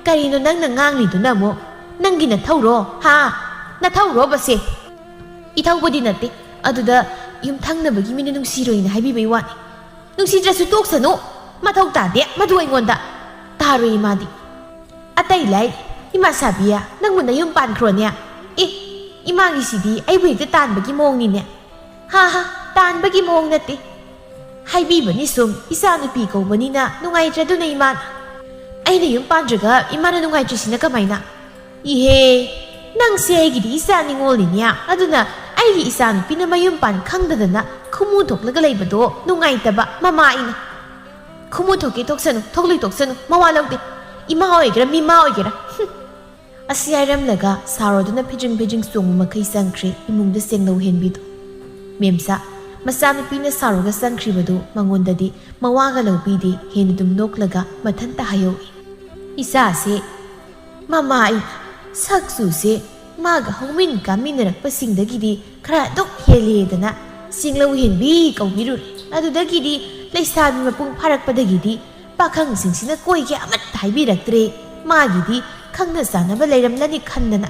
ꯀꯔꯤꯅꯣ ꯅꯪꯅ ꯉꯥꯡꯂꯤꯗꯨꯅ ꯑꯃꯨꯛ? ꯅꯪꯒꯤ ꯅꯊꯧꯔꯣ, ꯍꯥ? ꯅꯊꯧꯔꯣꯕꯁꯦ?" "ꯏꯊꯧꯕꯗꯤ ꯅꯠꯇꯦ, ꯑꯗꯨꯗ ꯌꯨꯝꯊꯪꯅꯕꯒꯤ ꯃꯤꯅ ꯅꯨꯡꯁꯤꯔꯣꯏꯅ ꯍꯥꯏꯕꯤꯕꯩ ꯋꯥꯅꯤ"꯫ "ꯅꯨꯡꯁꯤꯗ꯭ꯔꯁꯨ ꯇꯣꯛꯁꯅꯨ, ꯃꯊꯧ ꯇꯥꯗꯦ ꯃꯗꯨ ꯑꯩꯉꯣꯟꯗ"꯫ "ꯇꯥꯔꯣꯏ ꯏꯃꯥꯗꯤ"꯫ "ꯑꯇꯩ ꯂꯥꯏ, ꯏꯃꯥ ꯁꯥꯕꯤ, ꯅꯪꯕꯨ ꯅꯌꯨꯝ ꯄꯥꯟꯈ꯭ꯔꯣꯅꯦ"꯫ "ꯑꯦ, ꯏꯃꯥꯒꯤꯁꯤꯗꯤ ꯑꯩꯕꯨ ꯍꯦꯛꯇ ꯇꯥꯟꯕꯒꯤ ꯃꯑꯣꯡꯅꯤꯅꯦ"꯫ "ꯍꯥ ꯍꯥ, ꯇꯥꯟꯕꯒꯤ ꯃꯑꯣꯡ ꯅꯠꯇꯦ꯫ ꯍꯥꯏꯕꯤꯕꯅꯤ ꯁꯨꯝ, ꯏꯆꯥ ꯅꯨꯄꯤ ꯀꯧꯕꯅꯤꯅ ꯅꯨꯡꯉꯥꯏꯇ꯭ꯔꯗꯨꯅ ꯏꯃꯥꯅ"꯫ "ꯑꯩꯅ ꯌꯨꯝ ꯄꯥꯟꯗ꯭ꯔꯒ ꯏꯃꯥꯅ ꯅꯨꯡꯉꯥꯏꯇ꯭ꯔꯤꯁꯤꯅ ꯀꯃꯥꯏꯅ?" "ꯏꯍꯦ, ꯅꯪꯁꯦ ꯑꯩꯒꯤꯗꯤ ꯏꯆꯥ ꯅꯤꯉꯣꯜꯅꯤꯅꯦ, ꯑꯗꯨꯅ ꯑꯩꯒꯤ ꯏꯆꯥ ꯅꯨꯄꯤꯅ ꯃꯌꯨꯝ ꯄꯥꯟ ꯈꯪꯗꯗꯅ ꯈꯨꯃꯨ ꯊꯣꯛꯂꯒ ꯂꯩꯕꯗꯣ ꯅꯨꯡꯉꯥꯏꯇꯕ ꯃꯃꯥ ꯑꯩꯅ"꯫ "ꯈꯨꯃꯨ ꯊꯣꯛꯀꯦ ꯊꯣꯛꯁꯅꯨ, ꯊꯣꯛꯂꯣꯏ ꯇꯣꯛꯁꯅꯨ, ꯃꯋꯥ ꯂꯧꯗꯦ꯫ ꯏꯃꯥ ꯑꯣꯏꯒꯦꯔꯥ ꯃꯤꯃꯥ ꯑꯣꯏꯒꯦꯔꯥ"꯫ ꯍꯨꯝ꯫ ꯑꯁꯤ ꯍꯥꯏꯔꯝꯂꯒ ꯁꯥꯎꯔꯗꯨꯅ ꯐꯤꯗ꯭ꯔꯤꯡ ꯐꯤꯗ꯭ꯔꯤꯡ ꯆꯣꯡꯕ ꯃꯈꯩ ꯆꯪꯈ꯭ꯔꯦ ꯏꯃꯨꯡꯗ ꯆꯦꯡꯂꯧ ꯍꯦꯟꯕꯤꯗꯨ꯫ ꯃꯦꯝꯆꯥ, ꯃꯆꯥꯅꯨꯄꯤꯅ ꯁꯥꯎꯔꯒ ꯆꯪꯈ꯭ꯔꯤꯕꯗꯨ ꯃꯉꯣꯟꯗꯗꯤ ꯃꯋꯥꯒ ꯂꯧꯕꯤꯗꯦ, ꯍꯦꯟꯅ ꯑꯗꯨꯝ ꯅꯣꯛꯂꯒ ꯃꯊꯟꯇ ꯍꯥꯏꯍꯧꯏ, "ꯏꯆꯥꯁꯦ ꯃꯃꯥ ꯑꯩꯅ ꯁꯛ ꯆꯨꯁꯦ ꯃꯥꯒ ꯍꯧꯃꯤꯟ ꯀꯥꯃꯤꯟꯅꯔꯛꯄꯁꯤꯡꯗꯒꯤꯗꯤ ꯈꯔ ꯑꯗꯨꯝ ꯍꯦꯜꯂꯦꯗꯅ ꯆꯤꯡꯂꯧ ꯍꯦꯟꯕꯤ ꯀꯧꯕꯤꯔꯨꯔꯦ꯫ ꯑꯗꯨꯗꯒꯤꯗꯤ ꯂꯩꯁꯥꯕꯤ ꯃꯄꯨꯡ ꯐꯥꯔꯛꯄꯗꯒꯤꯗꯤ ꯄꯥꯈꯪꯁꯤꯡꯁꯤꯅ ꯀꯣꯏꯒꯦ ꯑꯃꯠꯇ ꯍꯥꯏꯕꯤꯔꯛꯇ꯭ꯔꯦ"꯫ ꯃꯥꯒꯤꯗꯤ ꯈꯪꯅ ꯆꯥꯟꯅꯕ ꯂꯩꯔꯝꯂꯅꯤ ꯈꯟꯗꯅ꯫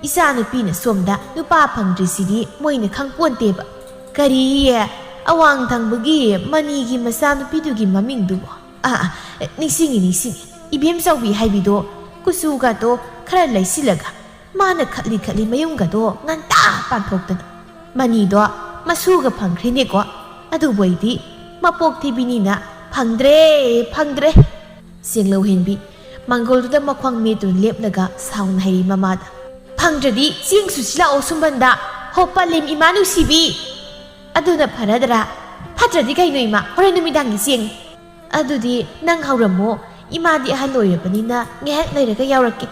ꯏꯆꯥꯅꯨꯄꯤꯅ ꯁꯣꯝꯗ ꯅꯨꯄꯥ ꯐꯪꯗ꯭ꯔꯤꯁꯤꯗꯤ ꯃꯣꯏꯅ ꯈꯪꯄꯣꯟꯇꯦꯕ꯫ ꯀꯔꯤꯌꯦ, ꯑꯋꯥꯡ ꯊꯪꯕꯒꯤ ꯃꯅꯤꯒꯤ ꯃꯆꯥꯅꯨꯄꯤꯗꯨꯒꯤ ꯃꯃꯤꯡꯗꯨꯕꯣ? ꯑꯥ, ꯑꯥ, ꯅꯤꯡꯁꯤꯡꯉꯤ, ꯅꯤꯡꯁꯤꯡꯉꯤ꯫ ꯏꯕꯦꯝ ꯆꯥꯎꯕꯤ ꯍꯥꯏꯕꯤꯗꯣ, ꯀꯨꯆꯨꯒꯗꯣ ꯈꯔ ꯂꯩꯁꯤꯜꯂꯒ, ꯃꯥꯅ ꯈꯠꯂꯤ ꯈꯠꯂꯤ ꯃꯌꯨꯝꯒꯗꯣ ꯉꯟꯇꯥ ꯄꯥꯟꯊꯣꯛꯇꯅ꯫ ꯃꯅꯤꯗꯣ ꯃꯁꯨꯒ ꯐꯪꯈ꯭ꯔꯦꯅꯦꯀꯣ꯫ ꯑꯗꯨꯕꯨ ꯑꯩꯗꯤ ꯃꯄꯣꯛ ꯊꯤꯕꯤꯅꯤꯅ ꯐꯪꯗ꯭ꯔꯦ, ꯐꯪꯗ꯭ꯔꯦ꯫ ꯆꯦꯡꯂꯧ ꯍꯦꯟꯕꯤ ꯃꯪꯒꯣꯜꯗꯨꯗ ꯃꯈ꯭ꯋꯥꯡ ꯃꯦꯠꯇꯨꯅ ꯂꯦꯞꯂꯒ ꯁꯥꯎꯅ ꯍꯥꯏꯔꯤ ꯃꯃꯥꯗ, "ꯐꯪꯗ꯭ꯔꯗꯤ ꯆꯦꯡ ꯁꯨꯁꯤ ꯂꯥꯛꯑꯣ ꯁꯨꯝꯕꯟꯗ, ꯍꯣ ꯄꯂꯦꯝ ꯏꯃꯥ ꯅꯨꯡꯁꯤꯕꯤ!" ꯑꯗꯨꯅ ꯐꯔꯗ꯭ꯔꯥ? ꯐꯠꯇ꯭ꯔꯗꯤ ꯀꯩꯅꯣ ꯏꯃꯥ, ꯍꯣꯔꯦꯟ ꯅꯨꯃꯤꯗꯥꯡꯒꯤ ꯆꯦꯡ꯫ ꯑꯗꯨꯗꯤ ꯅꯪ ꯍꯧꯔꯝꯃꯣ, ꯏꯃꯥꯗꯤ ꯑꯍꯜ ꯑꯣꯏꯔꯕꯅꯤꯅ ꯉꯥꯏꯍꯥꯛ ꯂꯩꯔꯒ ꯌꯥꯎꯔꯛꯀꯦ꯫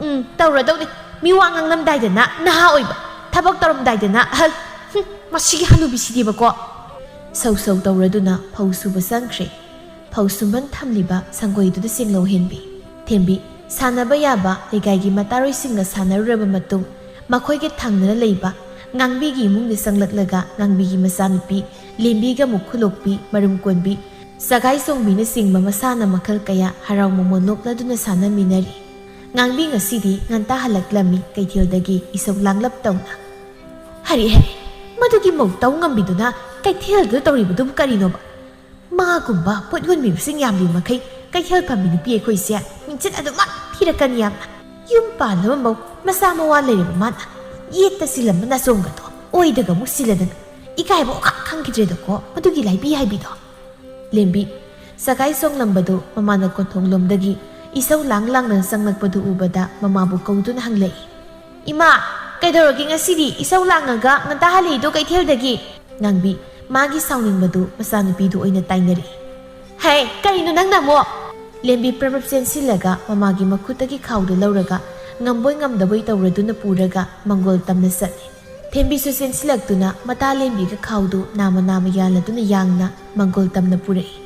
ꯎꯝ, ꯇꯧꯔꯗꯧꯅꯤ꯫ ꯃꯤ ꯋꯥ ꯉꯥꯡꯂꯝꯗꯥꯏꯗꯅ ꯅꯍꯥ ꯑꯣꯏꯕ, ꯊꯕꯛ ꯇꯧꯔꯝꯗꯥꯏꯗꯅ ꯑꯍꯜ꯫ ꯍꯨꯝ, ꯃꯁꯤꯒꯤ ꯍꯅꯨꯕꯤꯁꯤꯗꯤꯕꯀꯣ꯫ ꯁꯧ ꯁꯧ ꯇꯧꯔꯗꯨꯅ ꯐꯧ ꯁꯨꯕ ꯆꯪꯈ꯭ꯔꯦ꯫ ꯐꯧ ꯁꯨꯝꯕꯟ ꯊꯝꯂꯤꯕ ꯁꯪꯒꯣꯏꯗꯨꯗ ꯆꯦꯡꯂꯧ ꯍꯦꯟꯕꯤ, ꯊꯦꯝꯕꯤ, ꯁꯥꯟꯅꯕ ꯌꯥꯕ ꯂꯩꯀꯥꯏꯒꯤ ꯃꯇꯥꯔꯣꯏꯁꯤꯡꯒ ꯁꯥꯟꯅꯔꯨꯔꯕ ꯃꯇꯨꯡ, ꯃꯈꯣꯏꯒ ꯊꯪꯅꯅ ꯂꯩꯕ ꯉꯥꯡꯕꯤꯒꯤ ꯏꯃꯨꯡꯗ ꯆꯪꯂꯛꯂꯒ ꯉꯥꯡꯕꯤꯒꯤ ꯃꯆꯥꯅꯨꯄꯤ ꯂꯦꯝꯕꯤꯒ ꯃꯨꯛꯈꯨꯂꯣꯛꯄꯤ, ꯃꯔꯨꯝ ꯀꯣꯟꯕꯤ, ꯁꯒꯥꯏ ꯆꯣꯡꯕꯤꯅꯆꯤꯡꯕ ꯃꯁꯥꯟꯅ ꯃꯈꯜ ꯀꯌꯥ ꯍꯔꯥꯎ ꯃꯃꯣꯟ ꯅꯣꯛꯂꯗꯨꯅ ꯁꯥꯟꯅꯃꯤꯟꯅꯔꯤ꯫ ꯉꯥꯡꯕꯤ ꯉꯁꯤꯗꯤ ꯉꯟꯇꯥ ꯍꯜꯂꯛꯂꯝꯃꯤ ꯀꯩꯊꯦꯜꯗꯒꯤ ꯏꯁꯧ ꯂꯥꯡꯂꯞ ꯇꯧꯅ꯫ "ꯍꯔꯦ ꯍꯔꯦ, ꯃꯗꯨꯒꯤ ꯃꯧ ꯇꯧ ꯉꯝꯕꯤꯗꯨꯅ ꯀꯩꯊꯦꯜꯗꯨꯗ ꯇꯧꯔꯤꯕꯗꯨꯕꯨ ꯀꯔꯤꯅꯣꯕ? ꯃꯥꯒꯨꯝꯕ ꯄꯣꯠ ꯌꯣꯟꯕꯤꯕꯁꯤꯡ ꯌꯥꯝꯂꯤ ꯃꯈꯩ ꯀꯩꯊꯦꯜ ꯐꯝꯕꯤ ꯅꯨꯄꯤ ꯑꯩꯈꯣꯏꯁꯦ ꯃꯤꯡꯆꯠ ꯑꯗꯨꯃꯛ ꯊꯤꯔꯛꯀꯅꯤ ꯌꯥꯝꯅ꯫ ꯌꯨꯝ ꯄꯥꯜꯂꯕ ꯃꯧ ꯃꯆꯥ ꯃꯋꯥ ꯂꯩꯔꯕ ꯃꯥꯅ ꯌꯦꯠꯇ ꯁꯤꯜꯂꯝꯕ ꯅꯥꯆꯣꯡꯒꯗꯣ ꯑꯣꯏꯗꯒ ꯑꯃꯨꯛ ꯁꯤꯜꯂꯗꯅ ꯏꯀꯥꯏꯕ ꯑꯣꯈꯥꯛ ꯈꯪꯈꯤꯗ꯭ꯔꯦꯗꯀꯣ ꯃꯗꯨꯒꯤ ꯂꯥꯏꯕꯤ ꯍꯥꯏꯕꯤꯗꯣ"꯫ ꯂꯦꯝꯕꯤ ꯁꯒꯥꯏ ꯁꯣꯡꯂꯝꯕꯗꯨ ꯃꯃꯥꯅ ꯀꯣꯟꯊꯣꯡꯂꯣꯝꯗꯒꯤ ꯏꯁꯧ ꯂꯥꯡ ꯂꯥꯡꯅ ꯆꯪꯂꯛꯄꯗꯨ ꯎꯕꯗ ꯃꯃꯥꯕꯨ ꯀꯧꯗꯨꯅ ꯍꯪꯂꯛꯏ, "ꯏꯃꯥ, ꯀꯩꯗꯧꯔꯒꯦ ꯉꯁꯤꯗꯤ ꯏꯁꯧ ꯂꯥꯡꯉꯒ ꯉꯟꯇꯥ ꯍꯜꯂꯛꯏꯗꯣ ꯀꯩꯊꯦꯜꯗꯒꯤ?" ꯉꯥꯡꯕꯤ ꯃꯥꯒꯤ ꯁꯥꯎꯅꯤꯡꯕꯗꯨ ꯃꯆꯥꯅꯨꯄꯤꯗꯨ ꯑꯣꯏꯅ ꯇꯥꯏꯅꯔꯛꯏ꯫ "ꯍꯦ, ꯀꯔꯤꯅꯣ ꯅꯪꯅ ꯑꯃꯨꯛ?" ꯂꯦꯝꯕꯤ ꯄ꯭ꯔꯞ ꯄ꯭ꯔꯞ ꯆꯦꯟꯁꯤꯜꯂꯒ ꯃꯃꯥꯒꯤ ꯃꯈꯨꯠꯇꯒꯤ ꯈꯥꯎꯗꯨ ꯂꯧꯔꯒ ꯉꯝꯕꯣꯏ ꯉꯝꯗꯕꯣꯏ ꯇꯧꯔꯗꯨꯅ ꯄꯨꯔꯒ ꯃꯪꯒꯣꯜ ꯇꯝꯅ ꯆꯠꯂꯤ꯫ ꯊꯦꯝꯕꯤꯁꯨ ꯆꯦꯟꯁꯤꯜꯂꯛꯇꯨꯅ ꯃꯇꯥ ꯂꯦꯝꯕꯤꯒ ꯈꯥꯎꯗꯨ ꯅꯥꯝꯃ ꯅꯥꯝꯃ ꯌꯥꯜꯂꯗꯨꯅ ꯌꯥꯡꯅ ꯃꯪꯒꯣꯜ ꯇꯝꯅ ꯄꯨꯔꯛꯏ꯫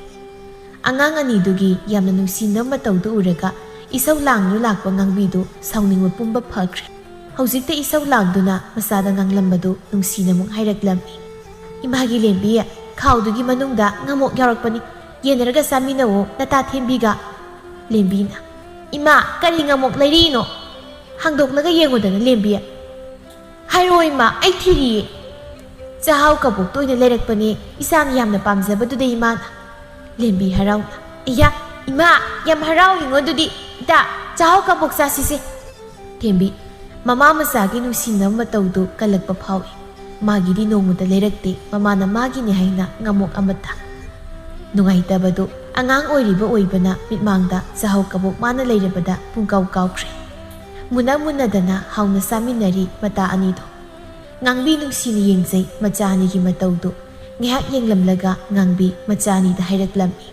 ꯑꯉꯥꯡ ꯑꯅꯤꯗꯨꯒꯤ ꯌꯥꯝꯅ ꯅꯨꯡꯁꯤꯅꯕ ꯃꯇꯧꯗꯨ ꯎꯔꯒ ꯏꯁꯧ ꯂꯥꯡꯗꯨꯅ ꯂꯥꯛꯄ ꯉꯥꯡꯕꯤꯗꯨ ꯁꯥꯎꯅꯤꯡꯕ ꯄꯨꯝꯕ ꯐꯈ꯭ꯔꯦ꯫ ꯍꯧꯖꯤꯛꯇ ꯏꯁꯧ ꯂꯥꯡꯗꯨꯅ ꯃꯆꯥꯗ ꯉꯥꯡꯂꯝꯕꯗꯨ ꯅꯨꯡꯁꯤꯅ ꯑꯃꯨꯛ ꯍꯥꯏꯔꯛꯂꯝꯃꯤ꯫ "ꯏꯃꯥꯒꯤ ꯂꯦꯝꯕꯤ, ꯈꯥꯎꯗꯨꯒꯤ ꯃꯅꯨꯡꯗ ꯉꯥꯃꯣꯛ ꯌꯥꯎꯔꯛꯄꯅꯤ, ꯌꯦꯟꯅꯔꯒ ꯆꯥꯃꯤꯟꯅꯧꯑꯣ ꯅꯇꯥ ꯊꯦꯝꯕꯤꯒ"꯫ ꯂꯦꯝꯕꯤꯅ, ꯏꯃꯥ, ꯀꯔꯤ ꯉꯥꯃꯣꯛ ꯂꯩꯔꯤꯅꯣ? ꯍꯥꯡꯗꯣꯛꯂꯒ ꯌꯦꯡꯉꯨꯗꯅ, ꯂꯦꯝꯕꯤ꯫ ꯍꯥꯏꯔꯣ ꯏꯃꯥ, ꯑꯩ ꯊꯤꯔꯤꯌꯦ꯫ ꯆꯥꯛꯍꯥꯎ ꯀꯕꯣꯛꯇ ꯑꯣꯏꯅ ꯂꯩꯔꯛꯄꯅꯦ, ꯏꯆꯥꯅ ꯌꯥꯝꯅ ꯄꯥꯝꯖꯕꯗꯨꯗ ꯏꯃꯥꯅ꯫ ꯂꯦꯝꯕꯤ ꯍꯔꯥꯎꯅ꯫ ꯏꯌꯥ, ꯏꯃꯥ, ꯌꯥꯝ ꯍꯔꯥꯎꯏꯉꯣ ꯑꯗꯨꯗꯤ꯫ ꯏꯇꯥ, ꯆꯥꯛꯍꯥꯎ ꯀꯕꯣꯛ ꯆꯥꯁꯤꯁꯦ꯫ ꯊꯦꯝꯕꯤ꯫ ꯃꯃꯥ ꯃꯆꯥꯒꯤ ꯅꯨꯡꯁꯤꯅꯕ ꯃꯇꯧꯗꯨ ꯀꯜꯂꯛꯄ ꯐꯥꯎꯏ꯫ ꯃꯥꯒꯤꯗꯤ ꯅꯣꯡꯃꯇ ꯂꯩꯔꯛꯇꯦ, ꯃꯃꯥꯅ ꯃꯥꯒꯤꯅꯤ ꯍꯥꯏꯅ ꯉꯥꯃꯣꯛ ꯑꯃꯠꯇ꯫ ꯅꯨꯡꯉꯥꯏꯇꯕꯗꯨ ꯑꯉꯥꯡ ꯑꯣꯏꯔꯤꯕ ꯑꯣꯏꯕꯅ ꯃꯤꯠꯃꯥꯡꯗ ꯆꯥꯛꯍꯥꯎ ꯀꯕꯣꯛ ꯃꯥꯅ ꯂꯩꯔꯕꯗ ꯄꯨꯡꯀꯥꯎ ꯀꯥꯎꯈ꯭ꯔꯦ꯫ ꯃꯨꯟꯅ ꯃꯨꯟꯅꯗꯅ ꯍꯥꯎꯅ ꯆꯥꯃꯤꯟꯅꯔꯤ ꯃꯇꯥ ꯑꯅꯤꯗꯣ꯫ ꯉꯥꯡꯕꯤ ꯅꯨꯡꯁꯤꯅ ꯌꯦꯡꯖꯩ ꯃꯆꯥ ꯑꯅꯤꯒꯤ ꯃꯇꯧꯗꯨ꯫ ꯉꯥꯏꯍꯥꯛ ꯌꯦꯡꯂꯝꯂꯒ ꯉꯥꯡꯕꯤ ꯃꯆꯥ ꯑꯅꯤꯗ ꯍꯥꯏꯔꯛꯂꯝꯃꯤ꯫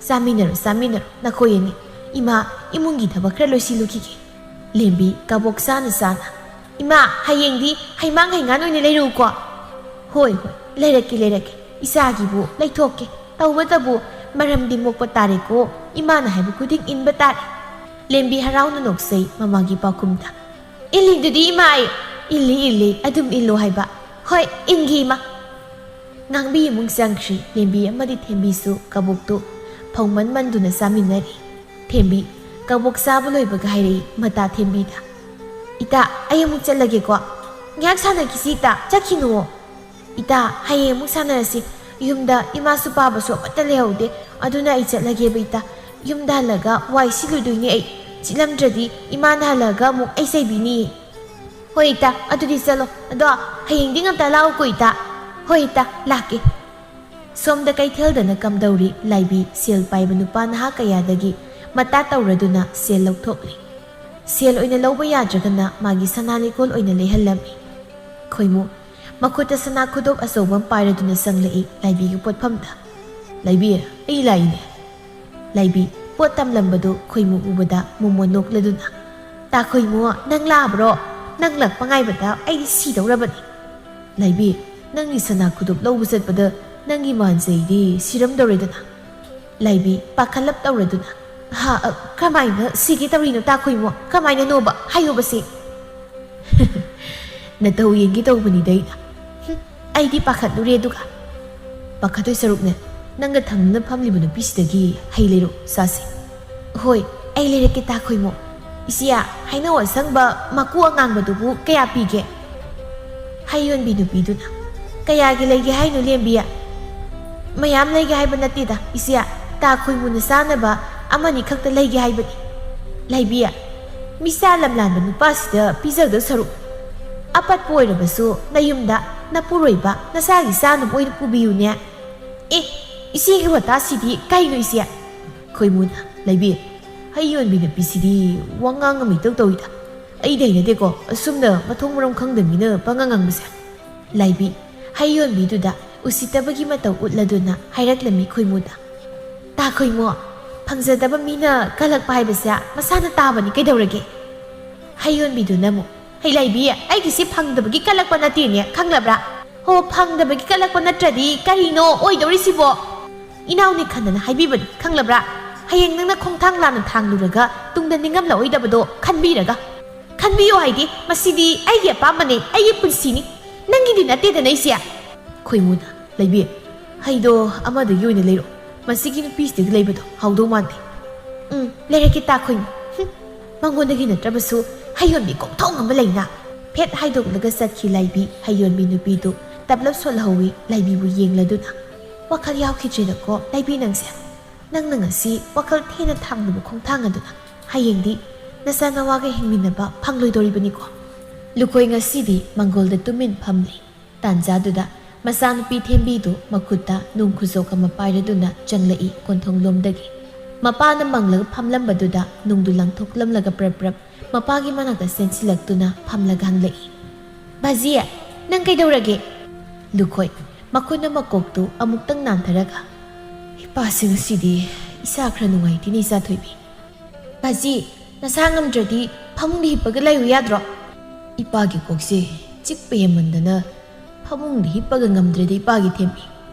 ꯆꯥꯃꯤꯟꯅꯔꯣ, ꯆꯥꯃꯤꯟꯅꯔꯣ, ꯅꯈꯣꯏ ꯑꯅꯤ꯫ ꯏꯃꯥ, ꯏꯃꯨꯡꯒꯤ ꯊꯕꯛ ꯈꯔ ꯂꯣꯏꯁꯤꯜꯂꯨꯈꯤꯒꯦ꯫ ꯂꯦꯝꯕꯤ ꯀꯕꯣꯛ ꯆꯥꯅ ꯆꯥꯅ꯫ ꯏꯃꯥ, ꯍꯌꯦꯡꯗꯤ ꯍꯩꯃꯥꯡ ꯍꯩꯉꯥꯟ ꯑꯣꯏꯅ ꯂꯩꯔꯛꯎꯀꯣ꯫ ꯍꯣꯏ, ꯍꯣꯏ, ꯂꯩꯔꯛꯀꯦ, ꯂꯩꯔꯛꯀꯦ꯫ ꯏꯆꯥꯒꯤꯕꯨ ꯂꯩꯊꯣꯛꯀꯦ꯫ ꯇꯧꯕꯇꯕꯨ ꯃꯔꯝꯗꯤ ꯃꯣꯛꯄ ꯇꯥꯔꯦꯀꯣ꯫ ꯏꯃꯥꯅ ꯍꯥꯏꯕ ꯈꯨꯗꯤꯡ ꯏꯟꯕ ꯇꯥꯔꯦ꯫ ꯂꯦꯝꯕꯤ ꯍꯔꯥꯎꯅ ꯅꯣꯛꯆꯩ ꯃꯃꯥꯒꯤ ꯄꯥꯎꯈꯨꯝꯗ꯫ ꯏꯜꯂꯤꯗꯨꯗꯤ ꯏꯃꯥ ꯑꯩ꯫ ꯏꯜꯂꯤ, ꯏꯜꯂꯤ, ꯑꯗꯨꯝ ꯏꯜꯂꯣ ꯍꯥꯏꯕ꯫ ꯍꯣꯏ, ꯏꯟꯒꯦ ꯏꯃꯥ꯫ ꯉꯥꯡꯕꯤ ꯏꯃꯨꯡ ꯆꯪꯈ꯭ꯔꯤ꯫ ꯂꯦꯝꯕꯤ ꯑꯃꯗꯤ ꯊꯦꯝꯕꯤꯁꯨ ꯀꯕꯣꯛꯇꯨ ꯐꯧꯃꯟ ꯃꯟꯗꯨꯅ ꯆꯥꯃꯤꯟꯅꯔꯤ꯫ ꯊꯦꯝꯕꯤ ꯀꯕꯣꯛ ꯆꯥꯕ ꯂꯣꯏꯕꯒ ꯍꯥꯏꯔꯛꯏ ꯃꯇꯥ ꯊꯦꯝꯕꯤꯗ꯫ ꯏꯇꯥ, ꯑꯩ ꯑꯃꯨꯛ ꯆꯠꯂꯒꯦꯀꯣ꯫ ꯉꯥꯏꯍꯥꯛ ꯁꯥꯟꯅꯈꯤꯁꯤ ꯏꯇꯥ, ꯆꯠꯈꯤꯅꯨꯑꯣ꯫ ꯏꯇꯥ, ꯍꯌꯦꯡ ꯑꯃꯨꯛ ꯁꯥꯟꯅꯔꯁꯤ꯫ ꯌꯨꯝꯗ ꯏꯃꯥꯁꯨ ꯄꯥꯕꯁꯨ ꯑꯃꯠꯇ ꯂꯩꯍꯧꯗꯦ꯫ ꯑꯗꯨꯅ ꯑꯩ ꯆꯠꯂꯒꯦꯕ ꯏꯇꯥ꯫ ꯌꯨꯝꯗ ꯍꯜꯂꯒ ꯋꯥꯏ ꯁꯤꯠꯂꯨꯗꯣꯏꯅꯦ ꯑꯩ꯫ ꯁꯤꯠꯂꯝꯗ꯭ꯔꯗꯤ ꯏꯃꯥꯅ ꯍꯜꯂꯒ ꯑꯃꯨꯛ ꯑꯩ ꯆꯩꯕꯤꯅꯤꯌꯦ꯫ ꯍꯣꯏ ꯏꯇꯥ, ꯑꯗꯨꯗꯤ ꯆꯠꯂꯣ꯫ ꯑꯗꯣ ꯍꯌꯦꯡꯗꯤ ꯉꯟꯇꯥ ꯂꯥꯛꯎꯀꯣ ꯏꯇꯥ꯫ ꯍꯣꯏ ꯏꯇꯥ, ꯂꯥꯛꯀꯦ꯫ ꯁꯣꯝꯗ ꯀꯩꯊꯦꯜꯗꯅ ꯀꯝꯗꯧꯔꯤ? ꯂꯥꯏꯕꯤ ꯁꯦꯜ ꯄꯥꯏꯕ ꯅꯨꯄꯥ ꯅꯍꯥ ꯀꯌꯥꯗꯒꯤ ꯃꯇꯥ ꯇꯧꯔꯗꯨꯅ ꯁꯦꯜ ꯂꯧꯊꯣꯛꯂꯤ꯫ ꯁꯦꯜ ꯑꯣꯏꯅ ꯂꯧꯕ ꯌꯥꯗ꯭ꯔꯒꯅ ꯃꯥꯒꯤ ꯁꯅꯥ ꯂꯤꯛꯀꯣꯟ ꯑꯣꯏꯅ ꯂꯩꯍꯜꯂꯝꯃꯤ꯫ ꯈꯣꯏꯃꯨ ꯃꯈꯨꯠꯇ ꯁꯅꯥ ꯈꯨꯗꯣꯞ ꯑꯆꯧꯕ ꯑꯃ ꯄꯥꯏꯔꯗꯨꯅ ꯆꯪꯂꯛꯏ ꯂꯥꯏꯕꯤꯒꯤ ꯄꯣꯠꯐꯝꯗ꯫ ꯂꯥꯏꯕꯤ, ꯑꯩ ꯂꯥꯛꯏꯅꯦ꯫ ꯂꯥꯏꯕꯤ ꯄꯣꯠ ꯇꯝꯂꯝꯕꯗꯨ ꯈꯣꯏꯃꯨ ꯎꯕꯗ ꯃꯣꯃꯣꯟ ꯅꯣꯛꯂꯗꯨꯅ꯫ ꯇꯥ ꯈꯣꯏꯃꯨ, ꯅꯪ ꯂꯥꯛꯑꯕ꯭ꯔꯣ? ꯅꯪ ꯂꯥꯛꯄ ꯉꯥꯏꯕꯗ ꯑꯩꯗꯤ ꯁꯤꯗꯧꯔꯕꯅꯤ꯫ ꯂꯥꯏꯕꯤ, ꯅꯪꯒꯤ ꯁꯅꯥ ꯈꯨꯗꯣꯞ ꯂꯧꯕ ꯆꯠꯄꯗ ꯅꯪꯒꯤ ꯃꯥꯟꯖꯩꯗꯤ ꯁꯤꯔꯝꯗꯧꯔꯦꯗꯅ꯫ ꯂꯥꯏꯕꯤ ꯄꯥꯈꯠꯂꯞ ꯇꯧꯔꯗꯨꯅ꯫ ꯍꯥ, ꯑ, ꯀꯃꯥꯏꯅ ꯁꯤꯒꯦ ꯇꯧꯔꯤꯅꯣ ꯇꯥ ꯈꯣꯏꯃꯨ? ꯀꯃꯥꯏꯅꯅꯣꯕ? ꯍꯥꯏꯌꯣꯕꯁꯦ꯫ ꯅꯇꯧ ꯌꯦꯡꯒꯦ ꯇꯧꯕꯅꯤꯗ ꯑꯩꯅ꯫ ꯍꯨꯝ, ꯑꯩꯗꯤ ꯄꯥꯈꯠꯂꯨꯔꯦ ꯑꯗꯨꯒ꯫ ꯄꯥꯈꯠꯇꯣꯏ ꯁꯔꯨꯛꯅꯦ, ꯅꯪꯒ ꯊꯪꯅꯅ ꯐꯝꯂꯤꯕ ꯅꯨꯄꯤꯁꯤꯗꯒꯤ ꯍꯩ ꯂꯩꯔꯣ, ꯆꯥꯁꯦ꯫ ꯍꯣꯏ, ꯑꯩ ꯂꯩꯔꯛꯀꯦ, ꯇꯥ ꯈꯣꯏꯃꯨ꯫ ꯏꯆꯦ, ꯍꯩꯅꯧ ꯑꯁꯪꯕ ꯃꯀꯨ ꯑꯉꯥꯡꯕꯗꯨꯕꯨ ꯀꯌꯥ ꯄꯤꯒꯦ? ꯍꯩ ꯌꯣꯟꯕꯤ ꯅꯨꯄꯤꯗꯨꯅ, "ꯀꯌꯥꯒꯤ ꯂꯩꯒꯦ ꯍꯥꯏꯅꯣ, ꯂꯦꯝꯕꯤ? ꯃꯌꯥꯝ ꯂꯩꯒꯦ ꯍꯥꯏꯕ ꯅꯠꯇꯦꯗ, ꯏꯆꯦ꯫ ꯇꯥ ꯈꯣꯏꯃꯨꯅ ꯆꯥꯅꯕ ꯑꯃꯅꯤ ꯈꯛꯇ ꯂꯩꯒꯦ ꯍꯥꯏꯕꯅꯤ꯫ ꯂꯩꯕꯤ, ꯃꯤꯆꯥ ꯂꯝꯂꯥꯟꯕ ꯅꯨꯄꯥꯁꯤꯗ ꯄꯤꯖꯗꯧ ꯁꯔꯨꯛ, ꯑꯄꯠꯄ ꯑꯣꯏꯔꯕꯁꯨ ꯅꯌꯨꯝꯗ ꯅꯄꯨꯔꯣꯏꯕ ꯅꯆꯥꯒꯤ ꯆꯥꯅꯕ ꯑꯣꯏꯅ ꯄꯨꯕꯤꯌꯨꯅꯦ꯫" "ꯑꯦ, ꯏꯆꯦꯒꯤ ꯋꯥꯇꯥꯁꯤꯗꯤ ꯀꯩꯅꯣ, ꯏꯆꯦ?" ꯈꯣꯏꯃꯨꯅ, "ꯂꯩꯕꯤ, ꯍꯩ ꯌꯣꯟꯕꯤ ꯅꯨꯄꯤꯁꯤꯗꯤ ꯋꯥꯉꯥꯡ ꯑꯃ ꯏꯇꯧ ꯇꯧꯏꯗ꯫ ꯑꯩꯗꯤ ꯍꯩꯅꯗꯦꯀꯣ, ꯑꯁꯨꯝꯅ ꯃꯊꯣꯡ ꯃꯔꯝ ꯈꯪꯗꯕ ꯃꯤꯅ ꯄꯉꯥꯡ ꯉꯥꯡꯕꯁꯦ꯫" ꯂꯩꯕꯤ, ꯍꯩ ꯌꯣꯟꯕꯤꯗꯨꯗ ꯎꯁꯤꯠꯇꯕꯒꯤ ꯃꯇꯧ ꯎꯠꯂꯗꯨꯅ ꯍꯥꯏꯔꯛꯂꯝꯃꯤ ꯈꯣꯏꯃꯨꯗ꯫ "ꯇꯥ ꯈꯣꯏꯃꯨ, ꯐꯪꯖꯗꯕ ꯃꯤꯅ ꯀꯜꯂꯛꯄ ꯍꯥꯏꯕꯁꯦ ꯃꯁꯥꯅ ꯇꯥꯕꯅꯤ, ꯀꯩꯗꯧꯔꯒꯦ?" ꯍꯩ ꯌꯣꯟꯕꯤꯗꯨꯅ ꯑꯃꯨꯛ, "ꯍꯩ ꯂꯩꯕꯤ, ꯑꯩꯒꯤꯁꯤ ꯐꯪꯗꯕꯒꯤ ꯀꯜꯂꯛꯄ ꯅꯠꯇꯦꯅꯦ, ꯈꯪꯂꯕ꯭ꯔꯥ? ꯍꯣ, ꯐꯪꯗꯕꯒꯤ ꯀꯜꯂꯛꯄ ꯅꯠꯇ꯭ꯔꯗꯤ ꯀꯔꯤꯅꯣ ꯑꯣꯏꯗꯧꯔꯤꯁꯤꯕꯣ? ꯏꯅꯥꯎꯅꯤ ꯈꯟꯗꯅ ꯍꯥꯏꯕꯤꯕꯅꯤ, ꯈꯪꯂꯕ꯭ꯔꯥ? ꯍꯌꯦꯡ ꯅꯪꯅ ꯈꯣꯡꯊꯥꯡ ꯂꯥꯟꯅ ꯊꯥꯡꯂꯨꯔꯒ ꯇꯨꯡꯗ ꯅꯤꯡꯉꯝꯂꯛꯑꯣꯏꯗꯕꯗꯣ ꯈꯟꯕꯤꯔꯒ꯫" "ꯈꯟꯕꯤꯌꯣ ꯍꯥꯏꯗꯤ? ꯃꯁꯤꯗꯤ ꯑꯩꯒꯤ ꯑꯄꯥꯝꯕꯅꯦ, ꯑꯩꯒꯤ ꯄꯨꯟꯁꯤꯅꯤ꯫ ꯅꯪꯒꯤꯗꯤ ꯅꯠꯇꯦꯗꯅ, ꯏꯆꯦ꯫" ꯈꯣꯏꯃꯨꯅ, "ꯂꯩꯕꯤ, ꯍꯩꯗꯣ ꯑꯃꯗꯒꯤ ꯑꯣꯏꯅ ꯂꯩꯔꯣ꯫ ꯃꯁꯤꯒꯤ ꯅꯨꯄꯤꯁꯤꯗꯒꯤ ꯂꯩꯕꯗꯣ ꯍꯥꯎꯗꯧ ꯃꯥꯟꯗꯦ꯫" "ꯎꯝ, ꯂꯩꯔꯛꯀꯦ, ꯇꯥ ꯈꯣꯏꯃꯨ꯫ ꯍꯨꯝ, ꯃꯉꯣꯟꯗꯒꯤ ꯅꯠꯇ꯭ꯔꯕꯁꯨ ꯍꯩ ꯌꯣꯟꯕꯤ ꯀꯣꯛꯊꯣꯡ ꯑꯃ ꯂꯩꯅ꯫" ꯐꯦꯠ ꯍꯥꯏꯗꯣꯛꯂꯒ ꯆꯠꯈꯤ ꯂꯩꯕꯤ꯫ ꯍꯩ ꯌꯣꯟꯕꯤ ꯅꯨꯄꯤꯗꯨ ꯇꯞꯂꯞ ꯁꯣꯜꯍꯧꯋꯤ ꯂꯩꯕꯤꯕꯨ ꯌꯦꯡꯂꯗꯨꯅ꯫ "ꯋꯥꯈꯜ ꯌꯥꯎꯈꯤꯗ꯭ꯔꯦꯗꯀꯣ ꯂꯩꯕꯤ ꯅꯪꯁꯦ꯫ ꯅꯪꯅ ꯉꯁꯤ ꯋꯥꯈꯜ ꯊꯦꯅ ꯊꯥꯡꯂꯨꯕ ꯈꯣꯡꯊꯥꯡ ꯑꯗꯨꯅ ꯍꯌꯦꯡꯗꯤ ꯅꯆꯥ ꯅꯋꯥꯒ ꯍꯤꯡꯃꯤꯟꯅꯕ ꯐꯪꯂꯣꯏꯗꯧꯔꯤꯕꯅꯤꯀꯣ꯫" ꯂꯨꯈꯣꯏ ꯉꯁꯤꯗꯤ ꯃꯪꯒꯣꯜꯗ ꯇꯨꯃꯤꯟ ꯐꯝꯂꯤ꯫ ꯇꯥꯟꯖꯥꯗꯨꯗ ꯃꯆꯥꯅꯨꯄꯤ ꯊꯦꯝꯕꯤꯗꯨ ꯃꯈꯨꯠꯇ ꯅꯨꯡ ꯈꯨꯖꯣꯛ ꯑꯃ ꯄꯥꯏꯔꯗꯨꯅ ꯆꯪꯂꯛꯏ ꯀꯣꯟꯊꯣꯡꯂꯣꯝꯗꯒꯤ꯫ ꯃꯄꯥꯅ ꯃꯪꯂꯒ ꯐꯝꯂꯝꯕꯗꯨꯗ ꯅꯨꯡꯗꯨ ꯂꯪꯊꯣꯛꯂꯝꯂꯒ ꯄ꯭ꯔꯞ ꯄ꯭ꯔꯞ ꯃꯄꯥꯒꯤ ꯃꯅꯥꯛꯇ ꯆꯦꯟꯁꯤꯜꯂꯛꯇꯨꯅ ꯐꯝꯂꯒ ꯍꯪꯂꯛꯏ, "ꯕꯥꯖꯤ, ꯅꯪ ꯀꯩꯗꯧꯔꯒꯦ?" ꯂꯨꯈꯣꯏ, ꯃꯈꯨꯠꯅ ꯃꯀꯣꯛꯇꯨ ꯑꯃꯨꯛꯇꯪ ꯅꯥꯟꯊꯔꯒ, "ꯏꯄꯥꯁꯤ ꯉꯁꯤꯗꯤ ꯏꯁꯥ ꯈꯔ ꯅꯨꯡꯉꯥꯏꯇꯦꯅꯦ, ꯏꯆꯥ ꯊꯣꯏꯕꯤ꯫" "ꯕꯥꯖꯤ, ꯅꯁꯥ ꯉꯝꯗ꯭ꯔꯗꯤ ꯐꯃꯨꯡꯗ ꯍꯤꯞꯄꯒ ꯂꯩꯌꯨ ꯌꯥꯗ꯭ꯔꯣ?" "ꯏꯄꯥꯒꯤ ꯀꯣꯛꯁꯦ ꯆꯤꯛꯄ ꯍꯦꯟꯃꯟꯗꯅ ꯐꯃꯨꯡꯗ ꯍꯤꯞꯄꯒ ꯉꯝꯗ꯭ꯔꯦꯗ, ꯏꯄꯥꯒꯤ ꯊꯦꯝꯕꯤ꯫"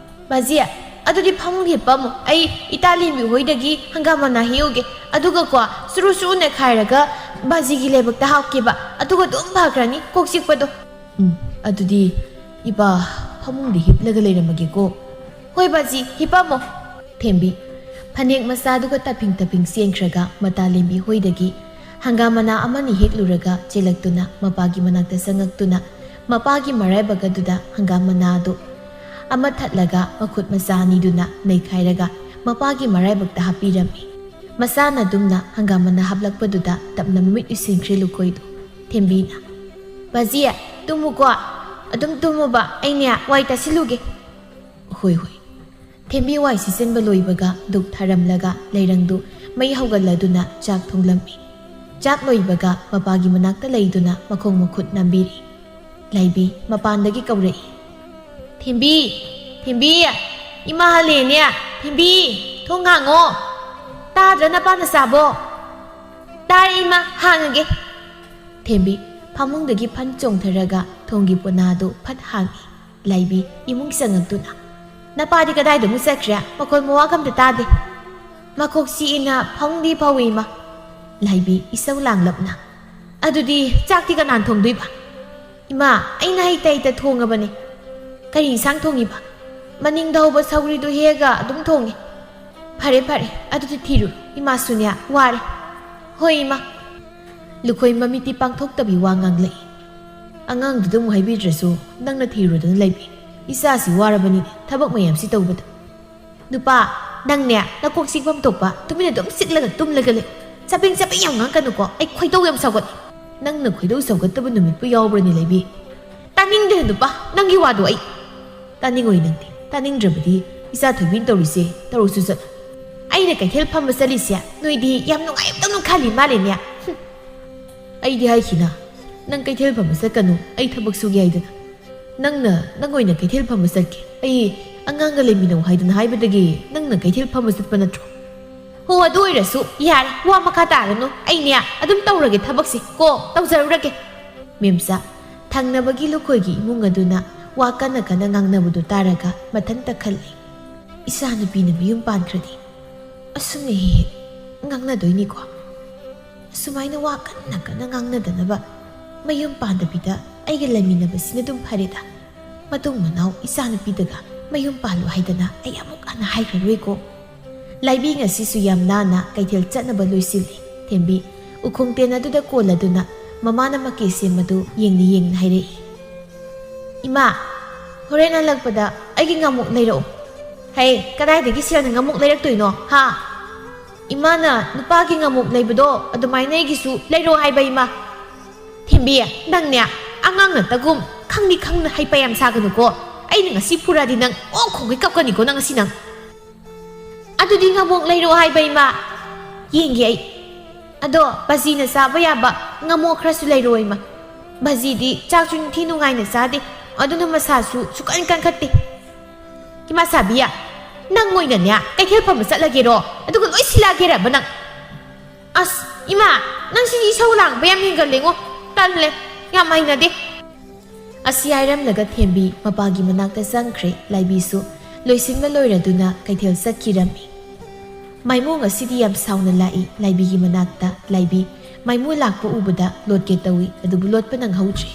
"ꯕꯥꯖꯤ, ꯑꯗꯨꯗꯤ ꯐꯃꯨꯡꯗ ꯍꯤꯞꯄꯝꯃꯣ꯫ ꯑꯩ ꯏꯇꯥ ꯂꯦꯝꯕꯤ ꯍꯣꯏꯗꯒꯤ ꯍꯪꯒꯥꯝ ꯃꯅꯥ ꯍꯦꯛꯎꯒꯦ꯫ ꯑꯗꯨꯒꯀꯣ, ꯆꯨꯔꯨ ꯆꯨꯔꯨ ꯅꯦꯠꯈꯥꯏꯔꯒ ꯕꯥꯖꯤꯒꯤ ꯂꯥꯏꯕꯛꯇ ꯍꯥꯞꯀꯦꯕ꯫ ꯑꯗꯨꯒ ꯑꯗꯨꯝ ꯐꯈ꯭ꯔꯅꯤ ꯀꯣꯛ ꯆꯤꯛꯄꯗꯣ꯫" "ꯎꯝ, ꯑꯗꯨꯗꯤ ꯏꯄꯥ ꯐꯃꯨꯡꯗ ꯍꯤꯞꯂꯒ ꯂꯩꯔꯝꯃꯒꯦꯀꯣ꯫" "ꯍꯣꯏ ꯕꯥꯖꯤ, ꯍꯤꯞꯄꯝꯃꯣ꯫" ꯊꯦꯝꯕꯤ, ꯐꯅꯦꯛ ꯃꯆꯥꯗꯨꯒ ꯇꯞꯐꯤꯡ ꯇꯞꯐꯤꯡ ꯆꯦꯟꯈ꯭ꯔꯒ ꯃꯇꯥꯂꯦꯝꯕꯤ ꯍꯣꯏꯗꯒꯤ ꯍꯪꯒꯥꯝ ꯃꯅꯥ ꯑꯃꯅꯤ ꯍꯦꯛꯂꯨꯔꯒ ꯆꯦꯜꯂꯛꯇꯨꯅ ꯃꯄꯥꯒꯤ ꯃꯅꯥꯛꯇ ꯆꯪꯉꯛꯇꯨꯅ ꯃꯄꯥꯒꯤ ꯃꯔꯥꯏꯕꯛ ꯑꯗꯨꯗ ꯍꯪꯒꯥꯝ ꯃꯅꯥ ꯑꯗꯨ ꯑꯃ ꯊꯠꯂꯒ ꯃꯈꯨꯠ ꯃꯆꯥ ꯑꯅꯤꯗꯨꯅ ꯅꯩꯈꯥꯏꯔꯒ ꯃꯄꯥꯒꯤ ꯃꯔꯥꯏꯕꯛꯇ ꯍꯥꯞꯄꯤꯔꯝꯃꯤ꯫ ꯃꯆꯥꯅ ꯑꯗꯨꯝꯅ ꯍꯪꯒꯥꯝ ꯃꯅꯥ ꯍꯥꯞꯂꯛꯄꯗꯨꯗ ꯇꯞꯅ ꯃꯃꯤꯠ ꯎꯏꯁꯤꯟꯈ꯭ꯔꯦ ꯂꯨꯈꯣꯏꯗꯨ꯫ ꯊꯦꯝꯕꯤꯅ, "ꯕꯥꯖꯤ, ꯇꯨꯝꯃꯨꯀꯣ꯫ ꯑꯗꯨꯝ ꯇꯨꯝꯃꯨꯕ, ꯑꯩꯅꯦ ꯋꯥꯏ ꯇꯥꯁꯤꯜꯂꯨꯒꯦ꯫" "ꯍꯣꯏ, ꯍꯣꯏ꯫" ꯊꯦꯝꯕꯤ ꯋꯥꯏ ꯁꯤꯠꯆꯟꯕ ꯂꯣꯏꯕꯒ ꯙꯨꯞ ꯊꯥꯔꯝꯂꯒ ꯂꯩꯔꯪꯗꯨ ꯃꯩ ꯍꯧꯒꯠꯂꯗꯨꯅ ꯆꯥꯛ ꯊꯣꯡꯂꯝꯃꯤ꯫ ꯆꯥꯛ ꯂꯣꯏꯕꯒ ꯃꯄꯥꯒꯤ ꯃꯅꯥꯛꯇ ꯂꯩꯗꯨꯅ ꯃꯈꯣꯡ ꯃꯈꯨꯠ ꯅꯝꯕꯤꯔꯤ꯫ ꯂꯥꯏꯕꯤ ꯃꯄꯥꯟꯗꯒꯤ ꯀꯧꯔꯛꯏ, "ꯊꯦꯝꯕꯤ, ꯊꯦꯝꯕꯤ, ꯏꯃꯥ ꯍꯜꯂꯦꯅꯦ꯫ ꯊꯦꯝꯕꯤ, ꯊꯣꯡ ꯍꯥꯡꯉꯣ꯫ ꯇꯥꯗ꯭ꯔꯥ ꯅꯄꯥ ꯅꯆꯥꯕꯣ?" "ꯇꯥꯔꯦ ꯏꯃꯥ, ꯍꯥꯡꯉꯒꯦ꯫" ꯊꯦꯝꯕꯤ ꯐꯃꯨꯡꯗꯒꯤ ꯐꯟ ꯆꯣꯡꯊꯔꯒ ꯊꯣꯡꯒꯤ ꯄꯣꯅꯥꯗꯨ ꯐꯠ ꯍꯥꯡꯉꯤ꯫ ꯂꯥꯏꯕꯤ ꯏꯃꯨꯡ ꯆꯪꯉꯛꯇꯨꯅ, "ꯅꯄꯥꯗꯤ ꯀꯗꯥꯏꯗ ꯑꯃꯨꯛ ꯆꯠꯈ꯭ꯔꯦ? ꯃꯈꯣꯜ ꯃꯋꯥꯒ ꯑꯝꯇ ꯇꯥꯗꯦ꯫" "ꯃꯀꯣꯛ ꯆꯤꯛꯏꯅ ꯐꯃꯨꯡꯗꯤ ꯐꯧꯏ ꯏꯃꯥ꯫" ꯂꯥꯏꯕꯤ ꯏꯁꯧ ꯂꯥꯡꯂꯞꯅ, "ꯑꯗꯨꯗꯤ ꯆꯥꯛꯇꯤ ꯀꯅꯥꯅ ꯊꯣꯡꯗꯣꯏꯕ?" "ꯏꯃꯥ, ꯑꯩꯅ ꯍꯩꯇ ꯍꯩꯇ ꯊꯣꯡꯉꯕꯅꯦ꯫ ꯀꯔꯤ ꯏꯟꯁꯥꯡ ꯊꯣꯡꯉꯤꯕ?" "ꯃꯅꯤꯡꯗ ꯍꯧꯕ ꯁꯧꯒ꯭ꯔꯤꯗꯨ ꯍꯦꯛꯑꯒ ꯑꯗꯨꯝ ꯊꯣꯡꯉꯤ꯫" "ꯐꯔꯦ, ꯐꯔꯦ, ꯑꯗꯨꯗꯤ ꯊꯤꯔꯨꯔꯣ, ꯏꯃꯥꯁꯨꯅꯦ ꯋꯥꯔꯦ꯫" "ꯍꯣꯏ ꯏꯃꯥ꯫" ꯂꯨꯈꯣꯏ ꯃꯃꯤꯠꯇꯤ ꯄꯥꯡꯊꯣꯛꯇꯕꯤ ꯋꯥ ꯉꯥꯡꯂꯛꯏ꯫ "ꯑꯉꯥꯡꯗꯨꯗ ꯑꯃꯨꯛ ꯍꯥꯏꯕꯤꯗ꯭ꯔꯁꯨ ꯅꯪꯅ ꯊꯤꯔꯨꯗꯅ ꯂꯩꯕꯤ꯫ ꯏꯆꯥꯁꯤ ꯋꯥꯔꯕꯅꯤꯅꯦ ꯊꯕꯛ ꯃꯌꯥꯝꯁꯤ ꯇꯧꯕꯗ꯫" "ꯅꯨꯄꯥ, ꯅꯪꯅꯦ ꯅꯀꯣꯛ ꯆꯤꯛꯐꯝ ꯊꯣꯛꯄ ꯇꯨꯃꯤꯟꯅ ꯑꯗꯨꯝ ꯆꯤꯛꯂꯒ ꯇꯨꯝꯂꯒ ꯂꯩ꯫ ꯆꯕꯦꯡ ꯆꯕꯦꯡ ꯌꯥꯝ ꯉꯥꯡꯀꯅꯨꯀꯣ, ꯑꯩ ꯈꯣꯏꯗꯧ ꯌꯥꯝ ꯁꯥꯎꯒꯠꯂꯤ꯫" "ꯅꯪꯅ ꯈꯣꯏꯗꯧ ꯁꯥꯎꯒꯠꯇꯕ ꯅꯨꯃꯤꯠꯄꯨ ꯌꯥꯎꯕ꯭ꯔꯅꯦ ꯂꯩꯕꯤ?" "ꯇꯥꯅꯤꯡꯗꯦ ꯅꯨꯄꯥ, ꯅꯪꯒꯤ ꯋꯥꯗꯣ ꯑꯩ꯫" "ꯇꯥꯅꯤꯡꯉꯣꯏ ꯅꯪꯗꯤ꯫ ꯇꯥꯅꯤꯡꯗ꯭ꯔꯕꯗꯤ ꯏꯆꯥ ꯊꯣꯏꯕꯤꯅ ꯇꯧꯔꯤꯁꯦ ꯇꯧꯔꯨꯁꯨ ꯆꯠꯂꯨ꯫" "ꯑꯩꯅ ꯀꯩꯊꯦꯜ ꯐꯝꯕ ꯆꯠꯂꯤꯁꯦ ꯅꯣꯏꯗꯤ ꯌꯥꯝ ꯅꯨꯡꯉꯥꯏꯕꯗꯧꯅ ꯈꯜꯂꯤ ꯃꯥꯜꯂꯦꯅꯦ꯫" "ꯍꯨꯝ, ꯑꯩꯗꯤ ꯍꯥꯏꯈꯤꯅ, ꯅꯪ ꯀꯩꯊꯦꯜ ꯐꯝꯕ ꯆꯠꯀꯅꯨ, ꯑꯩ ꯊꯕꯛ ꯁꯨꯒꯦ ꯍꯥꯏꯗꯅ꯫ ꯅꯪꯅ ꯅꯪ ꯑꯣꯏꯅ ꯀꯩꯊꯦꯜ ꯐꯝꯕ ꯆꯠꯀꯦ, ꯑꯩ ꯑꯉꯥꯡꯒ ꯂꯩꯃꯤꯟꯅꯧ ꯍꯥꯏꯗꯅ ꯍꯥꯏꯕꯗꯒꯤ ꯅꯪꯅ ꯀꯩꯊꯦꯜ ꯐꯝꯕ ꯆꯠꯄ ꯅꯠꯇ꯭ꯔꯣ?" "ꯍꯣ, ꯑꯗꯨ ꯑꯣꯏꯔꯁꯨ ꯌꯥꯔꯦ, ꯋꯥ ꯃꯈꯥ ꯇꯥꯔꯅꯨ꯫ ꯑꯩꯅꯦ ꯑꯗꯨꯝ ꯇꯧꯔꯒꯦ ꯊꯕꯛꯁꯦ ꯀꯣ, ꯇꯧꯖꯔꯨꯔꯒꯦ꯫" ꯃꯦꯝꯆꯥ, ꯊꯪꯅꯕꯒꯤ ꯂꯨꯈꯣꯏꯒꯤ ꯏꯃꯨꯡ ꯑꯗꯨꯅ ꯋꯥ ꯀꯟꯅ ꯀꯟꯅ ꯉꯥꯡꯅꯕꯗꯨ ꯇꯥꯔꯒ ꯃꯊꯟꯇ ꯈꯜꯂꯤ, "ꯏꯆꯥꯅꯨꯄꯤꯅ ꯃꯌꯨꯝ ꯄꯥꯟꯈ꯭ꯔꯗꯤ ꯑꯁꯨꯝꯅ ꯍꯦꯛ ꯍꯦꯛ ꯉꯥꯡꯅꯗꯣꯏꯅꯤꯀꯣ꯫ ꯑꯁꯨꯃꯥꯏꯅ ꯋꯥ ꯀꯟꯅ ꯀꯟꯅ ꯉꯥꯡꯅꯗꯅꯕ ꯃꯌꯨꯝ ꯄꯥꯟꯗꯕꯤꯗ ꯑꯩꯒ ꯂꯩꯃꯤꯟꯅꯕꯁꯤꯅ ꯑꯗꯨꯝ ꯐꯔꯦꯗ꯫ ꯃꯇꯨꯡ ꯃꯅꯥꯎ ꯏꯆꯥꯅꯨꯄꯤꯗꯒ ꯃꯌꯨꯝ ꯄꯥꯜꯂꯨ ꯍꯥꯏꯗꯅ ꯑꯩ ꯑꯃꯨꯛ ꯍꯟꯅ ꯍꯥꯏꯈ꯭ꯔꯔꯣꯏꯀꯣ꯫" ꯂꯥꯏꯕꯤ ꯉꯁꯤꯁꯨ ꯌꯥꯝ ꯅꯥꯟꯅ ꯀꯩꯊꯦꯜ ꯆꯠꯅꯕ ꯂꯣꯏꯁꯤꯜꯂꯤ꯫ ꯊꯦꯝꯕꯤ ꯎꯈꯣꯡ ꯇꯦꯟ ꯑꯗꯨꯗ ꯀꯣꯜꯂꯗꯨꯅ ꯃꯃꯥꯅ ꯃꯀꯦ ꯁꯦꯝꯕꯗꯨ ꯌꯦꯡꯅ ꯌꯦꯡꯅ ꯍꯥꯏꯔꯛꯏ꯫ "ꯏꯃꯥ, ꯍꯣꯔꯦꯟ ꯍꯜꯂꯛꯄꯗ ꯑꯩꯒꯤ ꯉꯥꯃꯨꯛ ꯂꯩꯔꯛꯑꯣ꯫" "ꯍꯩ, ꯀꯗꯥꯏꯗꯒꯤ ꯁꯦꯜꯅ ꯉꯥꯃꯨꯛ ꯂꯩꯔꯛꯇꯣꯏꯅꯣ, ꯍꯥ? ꯏꯃꯥꯅ ꯅꯨꯄꯥꯒꯤ ꯉꯥꯃꯨꯛ ꯂꯩꯕꯗꯣ ꯑꯗꯨꯃꯥꯏꯅ ꯑꯩꯒꯤꯁꯨ ꯂꯩꯔꯛꯑꯣ ꯍꯥꯏꯕ, ꯏꯃꯥ꯫" "ꯊꯦꯝꯕꯤ, ꯅꯪꯅꯦ ꯑꯉꯥꯡ ꯅꯠꯇꯒꯨꯝ ꯈꯪꯗꯤ ꯈꯪꯅ ꯍꯩꯄꯥ ꯌꯥꯝ ꯁꯥꯒꯅꯨꯀꯣ꯫ ꯑꯩꯅ ꯉꯁꯤ ꯐꯨꯔꯗꯤ ꯅꯪ ꯑꯣꯛ ꯈꯣꯡꯒꯩ ꯀꯞꯀꯅꯤꯀꯣ ꯅꯪ ꯉꯁꯤ ꯅꯪ꯫ ꯑꯗꯨꯗꯤ ꯉꯥꯃꯣꯛ ꯂꯩꯔꯛꯑꯣ ꯍꯥꯏꯕ, ꯏꯃꯥ꯫ ꯌꯦꯡꯒꯦ ꯑꯩ꯫ ꯑꯗꯣ ꯕꯖꯤꯅ ꯆꯥꯕ ꯌꯥꯕ ꯉꯥꯃꯣꯛ ꯈꯔꯁꯨ ꯂꯩꯔꯛꯑꯣ, ꯏꯃꯥ꯫ ꯕꯖꯤꯗꯤ ꯆꯥꯛꯁꯨ ꯅꯤꯡꯊꯤ ꯅꯨꯡꯉꯥꯏꯅ ꯆꯥꯗꯦ, ꯑꯗꯨꯅ ꯃꯁꯥꯁꯨ ꯁꯨꯀꯟ ꯀꯟꯈꯠꯇꯦ꯫" "ꯏꯃꯥ ꯁꯥꯕꯤ, ꯅꯪ ꯑꯣꯏꯅꯅꯦ ꯀꯩꯊꯦꯜ ꯐꯝꯕ ꯆꯠꯂꯒꯦꯔꯣ? ꯑꯗꯨꯒ ꯂꯣꯏ ꯁꯤꯜꯂꯛꯑꯒꯦꯔꯕ ꯅꯪ?" "ꯑꯁ, ꯏꯃꯥ, ꯅꯪ ꯁꯤꯗꯤ ꯏꯁꯧ ꯂꯥꯡꯕ ꯌꯥꯝ ꯍꯦꯟꯒꯠꯂꯦꯉꯣ꯫ ꯇꯜꯂꯦ, ꯌꯥꯝ ꯍꯩꯅꯗꯦ꯫" ꯑꯁꯤ ꯍꯥꯏꯔꯝꯂꯒ ꯊꯦꯝꯕꯤ ꯃꯄꯥꯒꯤ ꯃꯅꯥꯛꯇ ꯆꯪꯈ꯭ꯔꯦ꯫ ꯂꯥꯏꯕꯤꯁꯨ ꯂꯣꯏꯁꯤꯟꯕ ꯂꯣꯏꯔꯗꯨꯅ ꯀꯩꯊꯦꯜ ꯆꯠꯈꯤꯔꯝꯃꯤ꯫ ꯃꯥꯏꯃꯨ ꯉꯁꯤꯗꯤ ꯌꯥꯝ ꯁꯥꯎꯅ ꯂꯥꯛꯏ ꯂꯥꯏꯕꯤꯒꯤ ꯃꯅꯥꯛꯇ꯫ ꯂꯥꯏꯕꯤ ꯃꯥꯏꯃꯨ ꯂꯥꯛꯄ ꯎꯕꯗ ꯂꯣꯠꯀꯦ ꯇꯧꯏ, ꯑꯗꯨꯕꯨ ꯂꯣꯠꯄ ꯅꯪꯍꯧꯗ꯭ꯔꯦ꯫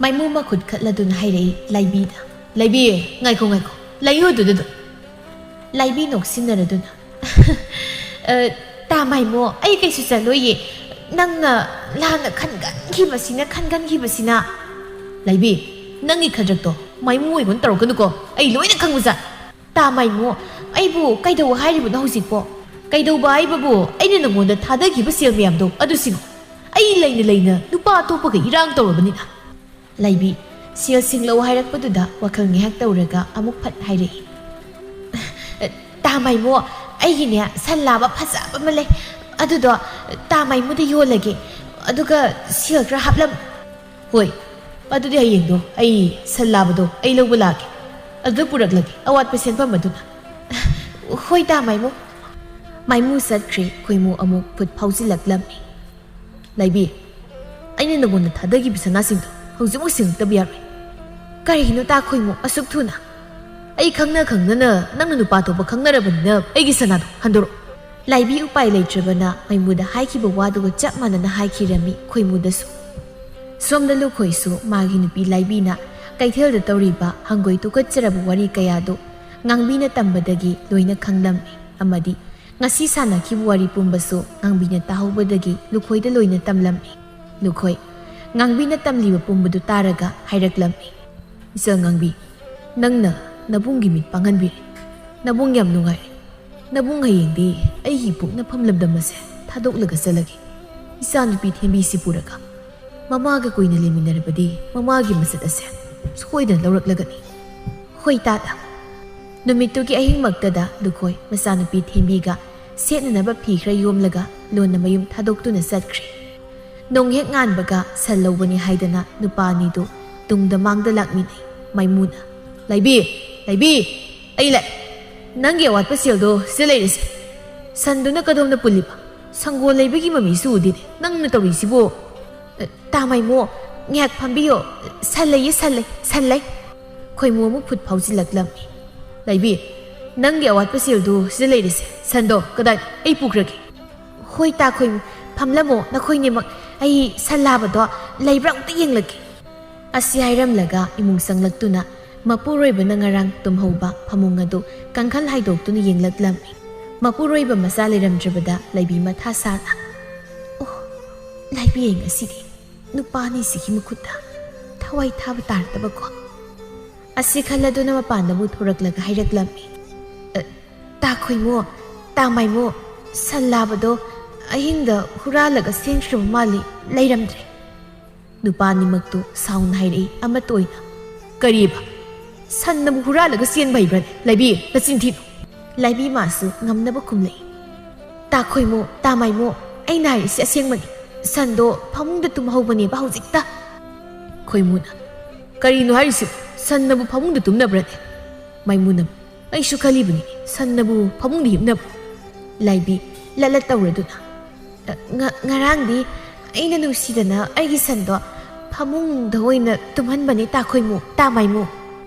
ꯃꯥꯏꯃꯨ ꯃꯈꯨꯠ ꯈꯠꯂꯗꯨꯅ ꯍꯥꯏꯔꯛꯏ ꯂꯥꯏꯕꯤꯗ꯫ "ꯂꯥꯏꯕꯤ, ꯉꯥꯏꯈꯣ, ꯉꯥꯏꯈꯣ, ꯂꯩꯌꯨ ꯑꯗꯨꯗ ꯑꯗꯨꯝ꯫" ꯂꯥꯏꯕꯤ ꯅꯣꯛꯁꯤꯟꯅꯔꯗꯨꯅ, "ꯑ, ꯇꯥ ꯃꯥꯏꯃꯣ, ꯑꯩ ꯀꯩꯁꯨ ꯆꯠꯂꯣꯏꯌꯦ꯫ ꯅꯪꯅ ꯂꯥꯟꯅ ꯈꯟꯒꯟꯈꯤꯕꯁꯤꯅ, ꯈꯟꯒꯟꯈꯤꯕꯁꯤꯅ꯫" "ꯂꯥꯏꯕꯤ, ꯅꯪꯒꯤ ꯈꯗ꯭ꯔꯛꯇꯣ ꯃꯥꯏꯃꯣ ꯑꯩꯉꯣꯟꯗ ꯇꯧꯔꯛꯀꯅꯨꯀꯣ, ꯑꯩ ꯂꯣꯏꯅ ꯈꯪꯕꯖꯥꯠ꯫ ꯇꯥ ꯃꯥꯏꯃꯣ, ꯑꯩꯕꯨ ꯀꯩꯗꯧꯕ ꯍꯥꯏꯔꯤꯕꯅꯣ ꯍꯧꯖꯤꯛꯄꯣ?" "ꯀꯩꯗꯧꯕ ꯍꯥꯏꯕꯕꯨ, ꯑꯩꯅ ꯅꯪꯉꯣꯟꯗ ꯊꯥꯗꯈꯤꯕ ꯁꯦꯜ ꯃꯌꯥꯝꯗꯣ ꯑꯗꯨꯁꯤꯡ꯫ ꯑꯩ ꯂꯩꯅ ꯂꯩꯅ ꯅꯨꯄꯥ ꯑꯇꯣꯞꯄꯒ ꯏꯔꯥꯡ ꯇꯧꯔꯕꯅꯤꯅ꯫" ꯂꯥꯏꯕꯤ, ꯁꯦꯜ ꯁꯤꯡꯂꯛꯎ ꯍꯥꯏꯔꯛꯄꯗꯨꯗ ꯋꯥꯈꯜ ꯉꯥꯏꯍꯥꯛ ꯇꯧꯔꯒ ꯑꯃꯨꯛ ꯐꯠ ꯍꯥꯏꯔꯛꯏ, "ꯇꯥ ꯃꯥꯏꯃꯣ, ꯑꯩꯒꯤꯅꯦ ꯁꯟ ꯂꯥꯕ ꯐꯖꯕ ꯑꯃ ꯂꯩ, ꯑꯗꯨꯗꯣ ꯇꯥ ꯃꯥꯏꯃꯣꯗ ꯌꯣꯜꯂꯒꯦ, ꯑꯗꯨꯒ ꯁꯦꯜ ꯈꯔ ꯍꯥꯞꯂꯝ꯫" "ꯍꯣꯏ, ꯑꯗꯨꯗꯤ ꯍꯌꯦꯡꯗꯣ ꯑꯩ ꯁꯟ ꯂꯥꯕꯗꯣ ꯑꯩ ꯂꯧꯕ ꯂꯥꯛꯀꯦ, ꯑꯗꯨꯗ ꯄꯨꯔꯛꯂꯒꯦ ꯑꯋꯥꯠꯄ ꯁꯦꯟꯐꯝ ꯑꯗꯨꯅ꯫" "ꯍꯣꯏ ꯇꯥ ꯃꯥꯏꯃꯣ꯫" ꯃꯥꯏꯃꯨ ꯆꯠꯈ꯭ꯔꯦ꯫ ꯈꯣꯏꯃꯨ ꯑꯃꯨꯛ ꯐꯨꯠ ꯐꯥꯎꯖꯤꯜꯂꯛꯂꯝꯃꯤ꯫ "ꯂꯥꯏꯕꯤ, ꯑꯩꯅ ꯅꯉꯣꯟꯗ ꯊꯥꯗꯈꯤꯕ ꯁꯅꯥꯁꯤꯡꯗꯣ ꯍꯧꯖꯤꯛꯃꯛ ꯁꯤꯡꯉꯛꯇꯕ ꯌꯥꯔꯣꯏ꯫" "ꯀꯔꯤꯒꯤꯅꯣ ꯇꯥ ꯈꯣꯏꯃꯨ ꯑꯁꯨꯛ ꯊꯨꯅ?" "ꯑꯩ ꯈꯪꯅ ꯈꯪꯅꯅ ꯅꯪꯅ ꯅꯨꯄꯥ ꯑꯇꯣꯞꯄ ꯈꯪꯅꯔꯕꯅꯤꯅ ꯑꯩꯒꯤ ꯁꯅꯥꯗꯣ ꯍꯟꯗꯣꯔꯛꯑꯣ꯫" ꯂꯥꯏꯕꯤ ꯎꯄꯥꯏ ꯂꯩꯇ꯭ꯔꯕꯅ ꯃꯥꯏꯃꯨꯗ ꯍꯥꯏꯈꯤꯕ ꯋꯥꯗꯨꯒ ꯆꯞ ꯃꯥꯟꯅꯅ ꯍꯥꯏꯈꯤꯔꯝꯃꯤ ꯈꯣꯏꯃꯨꯗꯁꯨ꯫ ꯁꯣꯝꯗ ꯂꯨꯈꯣꯏꯁꯨ ꯃꯥꯒꯤ ꯅꯨꯄꯤ ꯂꯥꯏꯕꯤꯅ ꯀꯩꯊꯦꯜꯗ ꯇꯧꯔꯤꯕ ꯍꯪꯒꯣꯏ ꯇꯨꯀꯠꯆꯔꯕ ꯋꯥꯔꯤ ꯀꯌꯥꯗꯨ ꯉꯥꯡꯕꯤꯅ ꯇꯝꯕꯗꯒꯤ ꯂꯣꯏꯅ ꯈꯪꯂꯝꯃꯤ꯫ ꯑꯃꯗꯤ ꯉꯁꯤ ꯁꯥꯟꯅꯈꯤꯕ ꯋꯥꯔꯤ ꯄꯨꯝꯕꯁꯨ ꯉꯥꯡꯕꯤꯅ ꯇꯥꯍꯧꯕꯗꯒꯤ ꯂꯨꯈꯣꯏꯗ ꯂꯣꯏꯅ ꯇꯝꯂꯝꯃꯤ꯫ ꯂꯨꯈꯣꯏ, ꯉꯥꯡꯕꯤꯅ ꯇꯝꯂꯤꯕ ꯄꯨꯝꯕꯗꯨ ꯇꯥꯔꯒ ꯍꯥꯏꯔꯛꯂꯝꯃꯤ, "ꯏꯆꯥ ꯉꯥꯡꯕꯤ, ꯅꯪꯅ ꯅꯕꯨꯡꯒꯤ ꯃꯤꯠ ꯄꯥꯡꯍꯟꯕꯤꯔꯦ꯫ ꯅꯕꯨꯡ ꯌꯥꯝ ꯅꯨꯡꯉꯥꯏꯔꯦ꯫ ꯅꯕꯨꯡ ꯍꯌꯦꯡꯗꯤ ꯑꯩꯒꯤ ꯄꯣꯛꯅꯐꯝ ꯂꯝꯗꯝ ꯑꯁꯦ ꯊꯥꯗꯣꯛꯂꯒ ꯆꯠꯂꯒꯦ꯫ ꯏꯆꯥꯅꯨꯄꯤ ꯊꯦꯝꯕꯤꯁꯤ ꯄꯨꯔꯒ ꯃꯃꯥꯒ ꯀꯨꯏꯅ ꯂꯩꯃꯤꯟꯅꯔꯕꯗꯤ ꯃꯃꯥꯒꯤ ꯃꯁꯛ ꯑꯁꯦ ꯁꯣꯏꯗꯅ ꯂꯧꯔꯛꯂꯒꯅꯤ꯫" ꯍꯣꯏ ꯇꯥꯗ꯫ ꯅꯨꯃꯤꯠꯇꯨꯒꯤ ꯑꯍꯤꯡꯃꯛꯇꯗ ꯂꯨꯈꯣꯏ ꯃꯆꯥꯅꯨꯄꯤ ꯊꯦꯝꯕꯤꯒ ꯁꯦꯠꯅꯅꯕ ꯐꯤ ꯈꯔ ꯌꯣꯝꯂꯒ ꯂꯣꯟꯅ ꯃꯌꯨꯝ ꯊꯥꯗꯣꯛꯇꯨꯅ ꯆꯠꯈ꯭ꯔꯦ꯫ ꯅꯣꯡ ꯍꯦꯛ ꯉꯥꯟꯕꯒ ꯁꯟ ꯂꯧꯕꯅꯤ ꯍꯥꯏꯗꯅ ꯅꯨꯄꯥ ꯑꯅꯤꯗꯨ ꯇꯨꯡꯗ ꯃꯥꯡꯗ ꯂꯥꯛꯃꯤꯟꯅꯩ꯫ ꯃꯥꯏꯃꯨꯅ, "ꯂꯩꯕꯤ, ꯂꯩꯕꯤ, ꯑꯩ ꯂꯥꯛꯑꯦ꯫ ꯅꯪꯒꯤ ꯑꯋꯥꯠꯄ ꯁꯦꯜꯗꯣ ꯁꯤꯗ ꯂꯩꯔꯦꯁꯦ꯫ ꯁꯟꯗꯨꯅ ꯀꯗꯣꯝꯗ ꯄꯨꯜꯂꯤꯕ? ꯁꯪꯒꯣꯜ ꯂꯩꯕꯒꯤ ꯃꯃꯤꯁꯨ ꯎꯗꯦꯅꯦ꯫ ꯅꯪꯅ ꯇꯧꯔꯤꯁꯤꯕꯨ?" "ꯇꯥ ꯃꯥꯏꯃꯣ, ꯉꯥꯏꯍꯥꯛ ꯐꯝꯕꯤꯌꯣ꯫ ꯁꯟ ꯂꯩꯌꯦ, ꯁꯟ ꯂꯩ, ꯁꯟ ꯂꯩ꯫" ꯈꯣꯏꯃꯨ ꯑꯃꯨꯛ ꯐꯨꯠ ꯐꯥꯎꯖꯤꯜꯂꯛꯂꯝꯃꯤ꯫ "ꯂꯩꯕꯤ, ꯅꯪꯒꯤ ꯑꯋꯥꯠꯄ ꯁꯦꯜꯗꯨ ꯁꯤꯗ ꯂꯩꯔꯦꯁꯦ꯫ ꯁꯟꯗꯣ ꯀꯗꯥꯏ? ꯑꯩ ꯄꯨꯈ꯭ꯔꯒꯦ꯫" "ꯍꯣꯏ ꯇꯥ ꯈꯣꯏꯃꯨ, ꯐꯝꯂꯝꯃꯣ ꯅꯈꯣꯏꯅꯤꯃꯛ꯫ ꯑꯩ ꯁꯟ ꯂꯥꯕꯗꯣ ꯂꯩꯕ꯭ꯔꯥ ꯑꯃꯨꯛꯇ ꯌꯦꯡꯂꯛꯀꯦ꯫" ꯑꯁꯤ ꯍꯥꯏꯔꯝꯂꯒ ꯏꯃꯨꯡ ꯆꯪꯂꯛꯇꯨꯅ ꯃꯄꯨꯔꯣꯏꯕꯅ ꯉꯔꯥꯡ ꯇꯨꯝꯍꯧꯕ ꯐꯃꯨꯡ ꯑꯗꯨ ꯀꯥꯡꯈꯜ ꯍꯥꯏꯗꯣꯛꯇꯨꯅ ꯌꯦꯡꯂꯛꯂꯝꯃꯤ꯫ ꯃꯄꯨꯔꯣꯏꯕ ꯃꯆꯥ ꯂꯩꯔꯝꯗ꯭ꯔꯕꯗ ꯂꯩꯕꯤ ꯃꯊꯥ ꯁꯥꯅ, "ꯑꯣ, ꯂꯩꯕꯤ, ꯑꯩ ꯉꯁꯤꯗꯤ ꯅꯨꯄꯥ ꯑꯅꯤꯁꯤꯒꯤ ꯃꯈꯨꯠꯇ ꯊꯋꯥꯏ ꯊꯥꯕ ꯇꯥꯔꯗꯕꯀꯣ?" ꯑꯁꯤ ꯈꯜꯂꯗꯨꯅ ꯃꯄꯥꯟꯗ ꯑꯃꯨꯛ ꯊꯣꯔꯛꯂꯒ ꯍꯥꯏꯔꯛꯂꯝꯃꯤ, "ꯑ, ꯇꯥ ꯈꯣꯏꯃꯣ, ꯇꯥ ꯃꯥꯏꯃꯣ, ꯁꯟ ꯂꯥꯕꯗꯣ ꯑꯍꯤꯡꯗ ꯍꯨꯔꯥꯜꯂꯒ ꯁꯦꯝꯈ꯭ꯔꯕ ꯃꯥꯜꯂꯤ, ꯂꯩꯔꯝꯗ꯭ꯔꯦ꯫" ꯅꯨꯄꯥ ꯑꯅꯤꯃꯛꯇꯨ ꯁꯥꯎꯅ ꯍꯥꯏꯔꯛꯏ ꯑꯃꯠꯇ ꯑꯣꯏꯅ꯫ "ꯀꯔꯤꯕ? ꯁꯟꯅꯕꯨ ꯍꯨꯔꯥꯜꯂꯒ ꯆꯦꯟꯕ ꯍꯩꯕ꯭ꯔꯅꯦ? ꯂꯩꯕꯤ, ꯅꯆꯤꯟ ꯊꯤꯅꯨ!" ꯂꯩꯕꯤ ꯃꯥꯁꯨ ꯉꯝꯅꯕ ꯈꯨꯝꯂꯛꯏ꯫ "ꯇꯥ ꯈꯣꯏꯃꯣ, ꯇꯥ ꯃꯥꯏꯃꯣ, ꯑꯩꯅ ꯍꯥꯏꯔꯤꯁꯤ ꯑꯁꯦꯡꯕꯅꯤ꯫ ꯁꯟꯗꯣ ꯐꯃꯨꯡꯗ ꯇꯨꯝꯍꯧꯕꯅꯦꯕ ꯍꯧꯖꯤꯛꯇ꯫" ꯈꯣꯏꯃꯨꯅ, "ꯀꯔꯤꯅꯣ ꯍꯥꯏꯔꯤꯁꯤ? ꯁꯟꯅꯕꯨ ꯐꯃꯨꯡꯗ ꯇꯨꯝꯅꯕ꯭ꯔꯅꯦ?" ꯃꯥꯏꯃꯨꯅ, "ꯑꯩꯁꯨ ꯈꯜꯂꯤꯕꯅꯤ, ꯁꯟꯅꯕꯨ ꯐꯃꯨꯡꯗ ꯍꯤꯞꯅꯕ꯭ꯔꯣ?" ꯂꯥꯏꯕꯤ ꯂꯠꯂꯠ ꯇꯧꯔꯗꯨꯅ, "ꯉ-, ꯉꯔꯥꯡꯗꯤ ꯑꯩꯅ ꯅꯨꯡꯁꯤꯗꯅ ꯑꯩꯒꯤ ꯁꯟꯗꯣ ꯐꯃꯨꯡꯗ ꯑꯣꯏꯅ ꯇꯨꯝꯍꯟꯕꯅꯤ ꯇꯥ ꯈꯣꯏꯃꯨ, ꯇꯥ ꯃꯥꯏꯃꯨ꯫"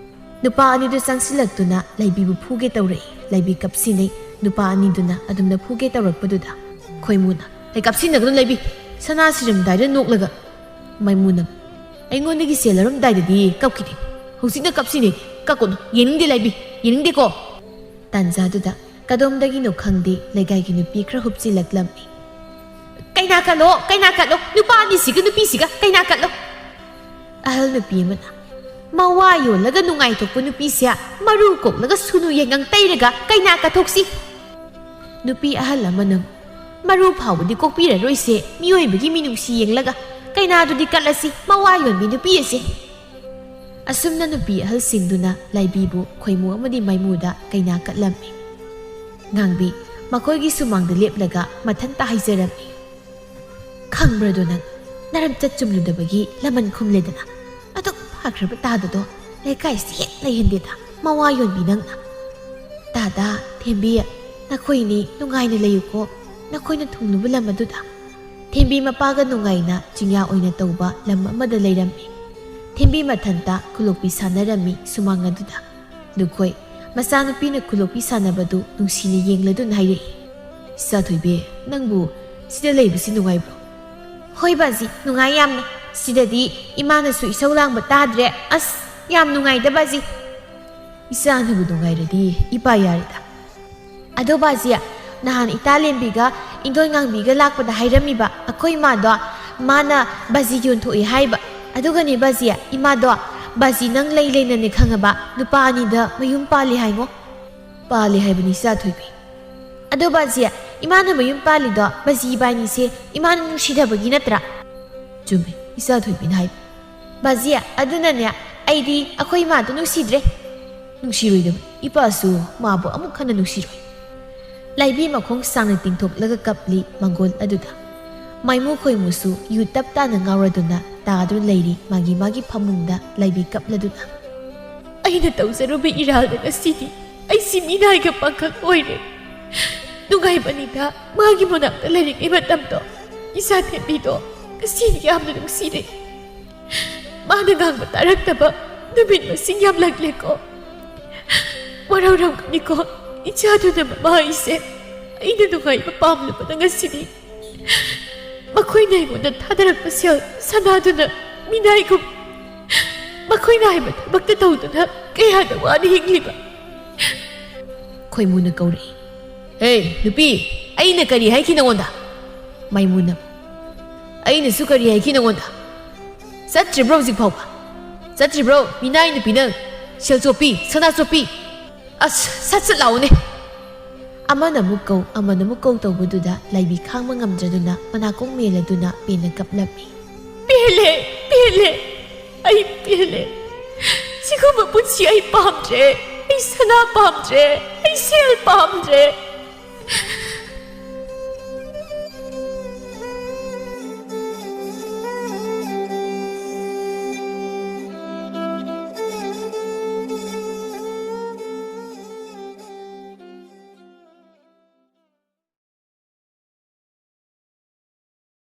ꯅꯨꯄꯥ ꯑꯅꯤꯗꯨ ꯆꯪꯁꯤꯜꯂꯛꯇꯨꯅ ꯂꯩꯕꯤꯕꯨ ꯐꯨꯒꯦ ꯇꯧꯔꯛꯏ꯫ ꯂꯩꯕꯤ ꯀꯞꯁꯤꯟꯅꯩ꯫ ꯅꯨꯄꯥ ꯑꯅꯤꯗꯨꯅ ꯑꯗꯨꯝꯅ ꯐꯨꯒꯦ ꯇꯧꯔꯛꯄꯗꯨꯗ ꯈꯣꯏꯃꯨꯅ, "ꯑꯩ ꯀꯞꯁꯤꯟꯅꯒꯅꯨ ꯂꯩꯕꯤ, ꯁꯅꯥ ꯁꯤꯔꯝꯗꯥꯏꯗ ꯅꯣꯛꯂꯒ꯫" ꯃꯥꯏꯃꯨꯅ, "ꯑꯩꯉꯣꯟꯗꯒꯤ ꯁꯦꯜ ꯂꯧꯔꯝꯗꯥꯏꯗꯗꯤ ꯀꯞꯈꯤꯗꯦ, ꯍꯧꯖꯤꯛꯅ ꯀꯞꯁꯤꯟꯅꯩ꯫ ꯀꯞꯀꯅꯨ, ꯌꯦꯡꯅꯤꯡꯗꯦ ꯂꯩꯕꯤ, ꯌꯦꯡꯅꯤꯡꯗꯦꯀꯣ꯫" ꯇꯥꯟꯖꯥꯗꯨꯗ ꯀꯗꯣꯝꯗꯒꯤꯅꯣ ꯈꯪꯗꯦ, ꯂꯩꯀꯥꯏꯒꯤ ꯅꯨꯄꯤ ꯈꯔ ꯍꯨꯞꯆꯤꯜꯂꯛꯂꯝꯃꯤ꯫ "ꯀꯩꯅꯥ ꯀꯠꯂꯣ, ꯀꯩꯅꯥ ꯀꯠꯂꯣ, ꯅꯨꯄꯥ ꯑꯅꯤꯁꯤꯒ ꯅꯨꯄꯤꯁꯤꯒ ꯀꯩꯅꯥ ꯀꯠꯂꯣ!" ꯑꯍꯜ ꯅꯨꯄꯤ ꯑꯃꯅ, "ꯃꯋꯥ ꯌꯣꯜꯂꯒ ꯅꯨꯡꯉꯥꯏꯊꯣꯛꯄ ꯅꯨꯄꯤꯁꯦ ꯃꯔꯨ ꯀꯣꯛꯂꯒ ꯁꯨꯅꯨ ꯌꯥꯏꯉꯪ ꯇꯩꯔꯒ ꯀꯩꯅꯥ ꯀꯠꯊꯣꯛꯁꯤ!" ꯅꯨꯄꯤ ꯑꯍꯜ ꯑꯃꯅ, "ꯃꯔꯨ ꯐꯥꯎꯕꯗꯤ ꯀꯣꯛꯄꯤꯔꯔꯣꯏꯁꯦ, ꯃꯤꯑꯣꯏꯕꯒꯤ ꯃꯤꯅꯨꯡꯁꯤ ꯌꯦꯡꯂꯒ ꯀꯩꯅꯥꯗꯨꯗꯤ ꯀꯠꯂꯁꯤ, ꯃꯋꯥ ꯌꯣꯟꯕꯤ ꯅꯨꯄꯤ ꯑꯁꯦ!" ꯑꯁꯨꯝꯅ ꯅꯨꯄꯤ ꯑꯍꯜꯁꯤꯡꯗꯨꯅ ꯂꯥꯏꯕꯤꯕꯨ ꯈꯣꯏꯃꯨ ꯑꯃꯗꯤ ꯃꯥꯏꯃꯨꯗ ꯀꯩꯅꯥ ꯀꯠꯂꯝꯃꯤ꯫ ꯉꯥꯡꯕꯤ ꯃꯈꯣꯏꯒꯤ ꯁꯨꯃꯥꯡꯗ ꯂꯦꯞꯂꯒ ꯃꯊꯟꯇ ꯍꯥꯏꯖꯔꯝꯃꯤ, "ꯈꯪꯕ꯭ꯔꯗꯣ ꯅꯪ, ꯅꯔꯝꯆꯠ ꯆꯨꯝꯂꯨꯗꯕꯒꯤ ꯂꯃꯟ ꯈꯨꯝꯂꯦꯗꯅ, ꯑꯗꯨꯛ ꯐꯈ꯭ꯔꯕ ꯇꯥꯗꯗꯣ ꯂꯩꯀꯥꯏꯁꯤ ꯍꯦꯛ ꯂꯩꯍꯟꯗꯦꯗ, ꯃꯋꯥ ꯌꯣꯟꯕꯤ ꯅꯪꯅ꯫ ꯇꯥꯗ, ꯊꯦꯝꯕꯤ, ꯅꯈꯣꯏꯅꯤ ꯅꯨꯡꯉꯥꯏꯅ ꯂꯩꯌꯨꯀꯣ, ꯅꯈꯣꯏꯅ ꯊꯨꯡꯂꯨꯕ ꯂꯝ ꯑꯗꯨꯗ꯫" ꯊꯦꯝꯕꯤ ꯃꯄꯥꯒ ꯅꯨꯡꯉꯥꯏꯅ ꯆꯤꯡꯌꯥ ꯑꯣꯏꯅ ꯇꯧꯕ ꯂꯝ ꯑꯃꯗ ꯂꯩꯔꯝꯃꯤ꯫ ꯊꯦꯝꯕꯤ ꯃꯊꯟꯇ ꯈꯨꯂꯣꯛꯄꯤ ꯁꯥꯟꯅꯔꯝꯃꯤ ꯁꯨꯃꯥꯡ ꯑꯗꯨꯗ꯫ ꯂꯨꯈꯣꯏ ꯃꯆꯥꯅꯨꯄꯤꯅ ꯈꯨꯂꯣꯛꯄꯤ ꯁꯥꯟꯅꯕꯗꯨ ꯅꯨꯡꯁꯤꯅ ꯌꯦꯡꯂꯗꯨꯅ ꯍꯥꯏꯔꯛꯏ, "ꯏꯆꯥ ꯊꯣꯏꯕꯤ, ꯅꯪꯕꯨ ꯁꯤꯗ ꯂꯩꯕꯁꯤ ꯅꯨꯡꯉꯥꯏꯕ꯭ꯔꯣ?" "ꯍꯣꯏ ꯕꯥꯖꯤ, ꯅꯨꯡꯉꯥꯏ ꯌꯥꯝꯅ꯫ ꯁꯤꯗꯗꯤ ꯏꯃꯥꯅꯁꯨ ꯏꯁꯧ ꯂꯥꯡꯕ ꯇꯥꯗ꯭ꯔꯦ꯫ ꯑꯁ, ꯌꯥꯝ ꯅꯨꯡꯉꯥꯏꯗ ꯕꯥꯖꯤ꯫" "ꯏꯆꯥꯅꯕꯨ ꯅꯨꯡꯉꯥꯏꯔꯗꯤ ꯏꯄꯥ ꯌꯥꯔꯦꯗ꯫" "ꯑꯗꯣ ꯕꯥꯖꯤ, ꯅꯍꯥꯟ ꯏꯇꯥ ꯂꯦꯝꯕꯤꯒ ꯏꯟꯗꯣꯟ ꯉꯥꯡꯕꯤꯒ ꯂꯥꯛꯄꯗ ꯍꯥꯏꯔꯝꯃꯤꯕ ꯑꯩꯈꯣꯏ ꯏꯃꯥꯗꯣ, ꯃꯥꯅ ꯕꯥꯖꯤ ꯌꯣꯟꯊꯣꯛꯏ ꯍꯥꯏꯕ꯫ ꯑꯗꯨꯒꯅꯦ ꯕꯥꯖꯤ, ꯏꯃꯥꯗꯣ, ꯕꯥꯖꯤ ꯅꯪ ꯂꯩ ꯂꯩꯅꯅꯦ ꯈꯪꯉꯕ, ꯅꯨꯄꯥ ꯑꯅꯤꯗ ꯃꯌꯨꯝ ꯄꯥꯜꯂꯤ ꯍꯥꯏꯉꯣ꯫" "ꯄꯥꯜꯂꯤ ꯍꯥꯏꯕꯅꯤ ꯏꯆꯥ ꯊꯣꯏꯕꯤ꯫" "ꯑꯗꯣ ꯕꯥꯖꯤ, ꯏꯃꯥꯅ ꯃꯌꯨꯝ ꯄꯥꯜꯂꯤꯗꯣ ꯕꯥꯖꯤ ꯏꯕꯥꯅꯤꯁꯦ ꯏꯃꯥꯅ ꯅꯨꯡꯁꯤꯗꯕꯒꯤ ꯅꯠꯇ꯭ꯔꯥ?" "ꯆꯨꯝꯃꯦ ꯏꯆꯥ ꯊꯣꯏꯕꯤꯅ ꯍꯥꯏꯕ꯫" "ꯕꯥꯖꯤ, ꯑꯗꯨꯅꯅꯦ ꯑꯩꯗꯤ ꯑꯩꯈꯣꯏ ꯏꯃꯥꯗꯣ ꯅꯨꯡꯁꯤꯗ꯭ꯔꯦ꯫" "ꯅꯨꯡꯁꯤꯔꯣꯏꯗꯕ, ꯏꯄꯥꯁꯨ ꯃꯥꯕꯨ ꯑꯃꯨꯛ ꯍꯟꯅ ꯅꯨꯡꯁꯤꯔꯣꯏ꯫" ꯂꯥꯏꯕꯤ ꯃꯈꯣꯡ ꯁꯥꯡꯅ ꯇꯤꯡꯊꯣꯛꯂꯒ ꯀꯞꯂꯤ ꯃꯪꯒꯣꯜ ꯑꯗꯨꯗ꯫ ꯃꯥꯏꯃꯨ ꯈꯣꯏꯃꯨꯁꯨ ꯌꯨ ꯇꯞ ꯇꯥꯅ ꯉꯥꯎꯔꯗꯨꯅ ꯇꯥꯗꯨꯅ ꯂꯩꯔꯤ ꯃꯥꯒꯤ ꯃꯥꯒꯤ ꯐꯃꯨꯡꯗ ꯂꯥꯏꯕꯤ ꯀꯞꯂꯗꯨꯅ꯫ "ꯑꯩꯅ ꯇꯧꯖꯔꯨꯕ ꯏꯔꯥꯜꯅ ꯉꯁꯤꯗꯤ ꯑꯩꯁꯤ ꯃꯤꯅꯥꯏꯒ ꯄꯥꯡꯈꯛ ꯑꯣꯏꯔꯦ꯫ ꯅꯨꯡꯉꯥꯏꯕꯅꯤꯗ ꯃꯥꯒꯤ ꯃꯅꯥꯛꯇ ꯂꯩꯔꯤꯉꯩ ꯃꯇꯝꯗꯣ꯫ ꯏꯆꯥ ꯊꯦꯝꯕꯤꯗꯣ ꯉꯁꯤꯗꯤ ꯌꯥꯝꯅ ꯅꯨꯡꯁꯤꯔꯦ꯫ ꯃꯥꯅ ꯉꯥꯡꯕ ꯇꯥꯔꯛꯇꯕ ꯅꯨꯃꯤꯠ ꯃꯁꯤꯡ ꯌꯥꯝꯂꯛꯂꯦꯀꯣ꯫ ꯋꯥꯔꯧꯔꯝꯒꯅꯤꯀꯣ, ꯏꯆꯥꯗꯨꯅ ꯃꯃꯥ ꯑꯩꯁꯦ ꯑꯩꯅ ꯅꯨꯡꯉꯥꯏꯕ ꯄꯥꯝꯂꯨꯕꯅ ꯉꯁꯤꯗꯤ ꯃꯈꯣꯏꯅ ꯑꯩꯉꯣꯟꯗ ꯊꯥꯗꯔꯛꯄ ꯁꯦꯜ ꯁꯅꯥꯗꯨꯅ ꯃꯤꯅꯥꯏꯒꯨꯝ ꯃꯈꯣꯏꯅ ꯍꯥꯏꯕ ꯊꯕꯛꯇ ꯇꯧꯗꯨꯅ ꯀꯌꯥꯗ ꯋꯥꯅ ꯍꯤꯡꯂꯤꯕ꯫" ꯈꯣꯏꯃꯨꯅ ꯀꯧꯔꯛꯏ꯫ ꯍꯦ, ꯅꯨꯄꯤ, ꯑꯩꯅ ꯀꯔꯤ ꯍꯥꯏꯈꯤ ꯅꯉꯣꯟꯗ? ꯃꯥꯏꯃꯨꯅ, ꯑꯩꯅꯁꯨ ꯀꯔꯤ ꯍꯥꯏꯈꯤ ꯅꯉꯣꯟꯗ? ꯆꯠꯇ꯭ꯔꯤꯕ꯭ꯔꯣ ꯍꯧꯖꯤꯛ ꯐꯥꯎꯕ? ꯆꯠꯇ꯭ꯔꯤꯕ꯭ꯔꯣ? ꯃꯤꯅꯥꯏ ꯅꯨꯄꯤ ꯅꯪ! ꯁꯦꯜ ꯆꯣꯞꯄꯤ, ꯁꯅꯥ ꯆꯣꯞꯄꯤ! ꯑꯁ, ꯁꯠ ꯁꯠ ꯂꯥꯛꯑꯣꯅꯦ! ꯑꯃꯅ ꯑꯃꯨꯛ ꯀꯧ, ꯑꯃꯅ ꯑꯃꯨꯛ ꯀꯧ ꯇꯧꯕꯗꯨꯗ ꯂꯥꯏꯕꯤ ꯈꯥꯡꯕ ꯉꯝꯗ꯭ꯔꯗꯨꯅ ꯃꯅꯥꯀꯣꯡ ꯃꯦꯜꯂꯗꯨꯅ ꯄꯦꯟꯅ ꯀꯞꯂꯝꯃꯤ꯫ ꯄꯦꯜꯂꯦ, ꯄꯦꯜꯂꯦ, ꯑꯩ ꯄꯦꯜꯂꯦ꯫ ꯁꯤꯒꯨꯝꯕ ꯄꯨꯟꯁꯤ ꯑꯩ ꯄꯥꯝꯗ꯭ꯔꯦ꯫ ꯑꯩ ꯁꯅꯥ ꯄꯥꯝꯗ꯭ꯔꯦ꯫ ꯑꯩ ꯁꯦꯜ ꯄꯥꯝꯗ꯭ꯔꯦ꯫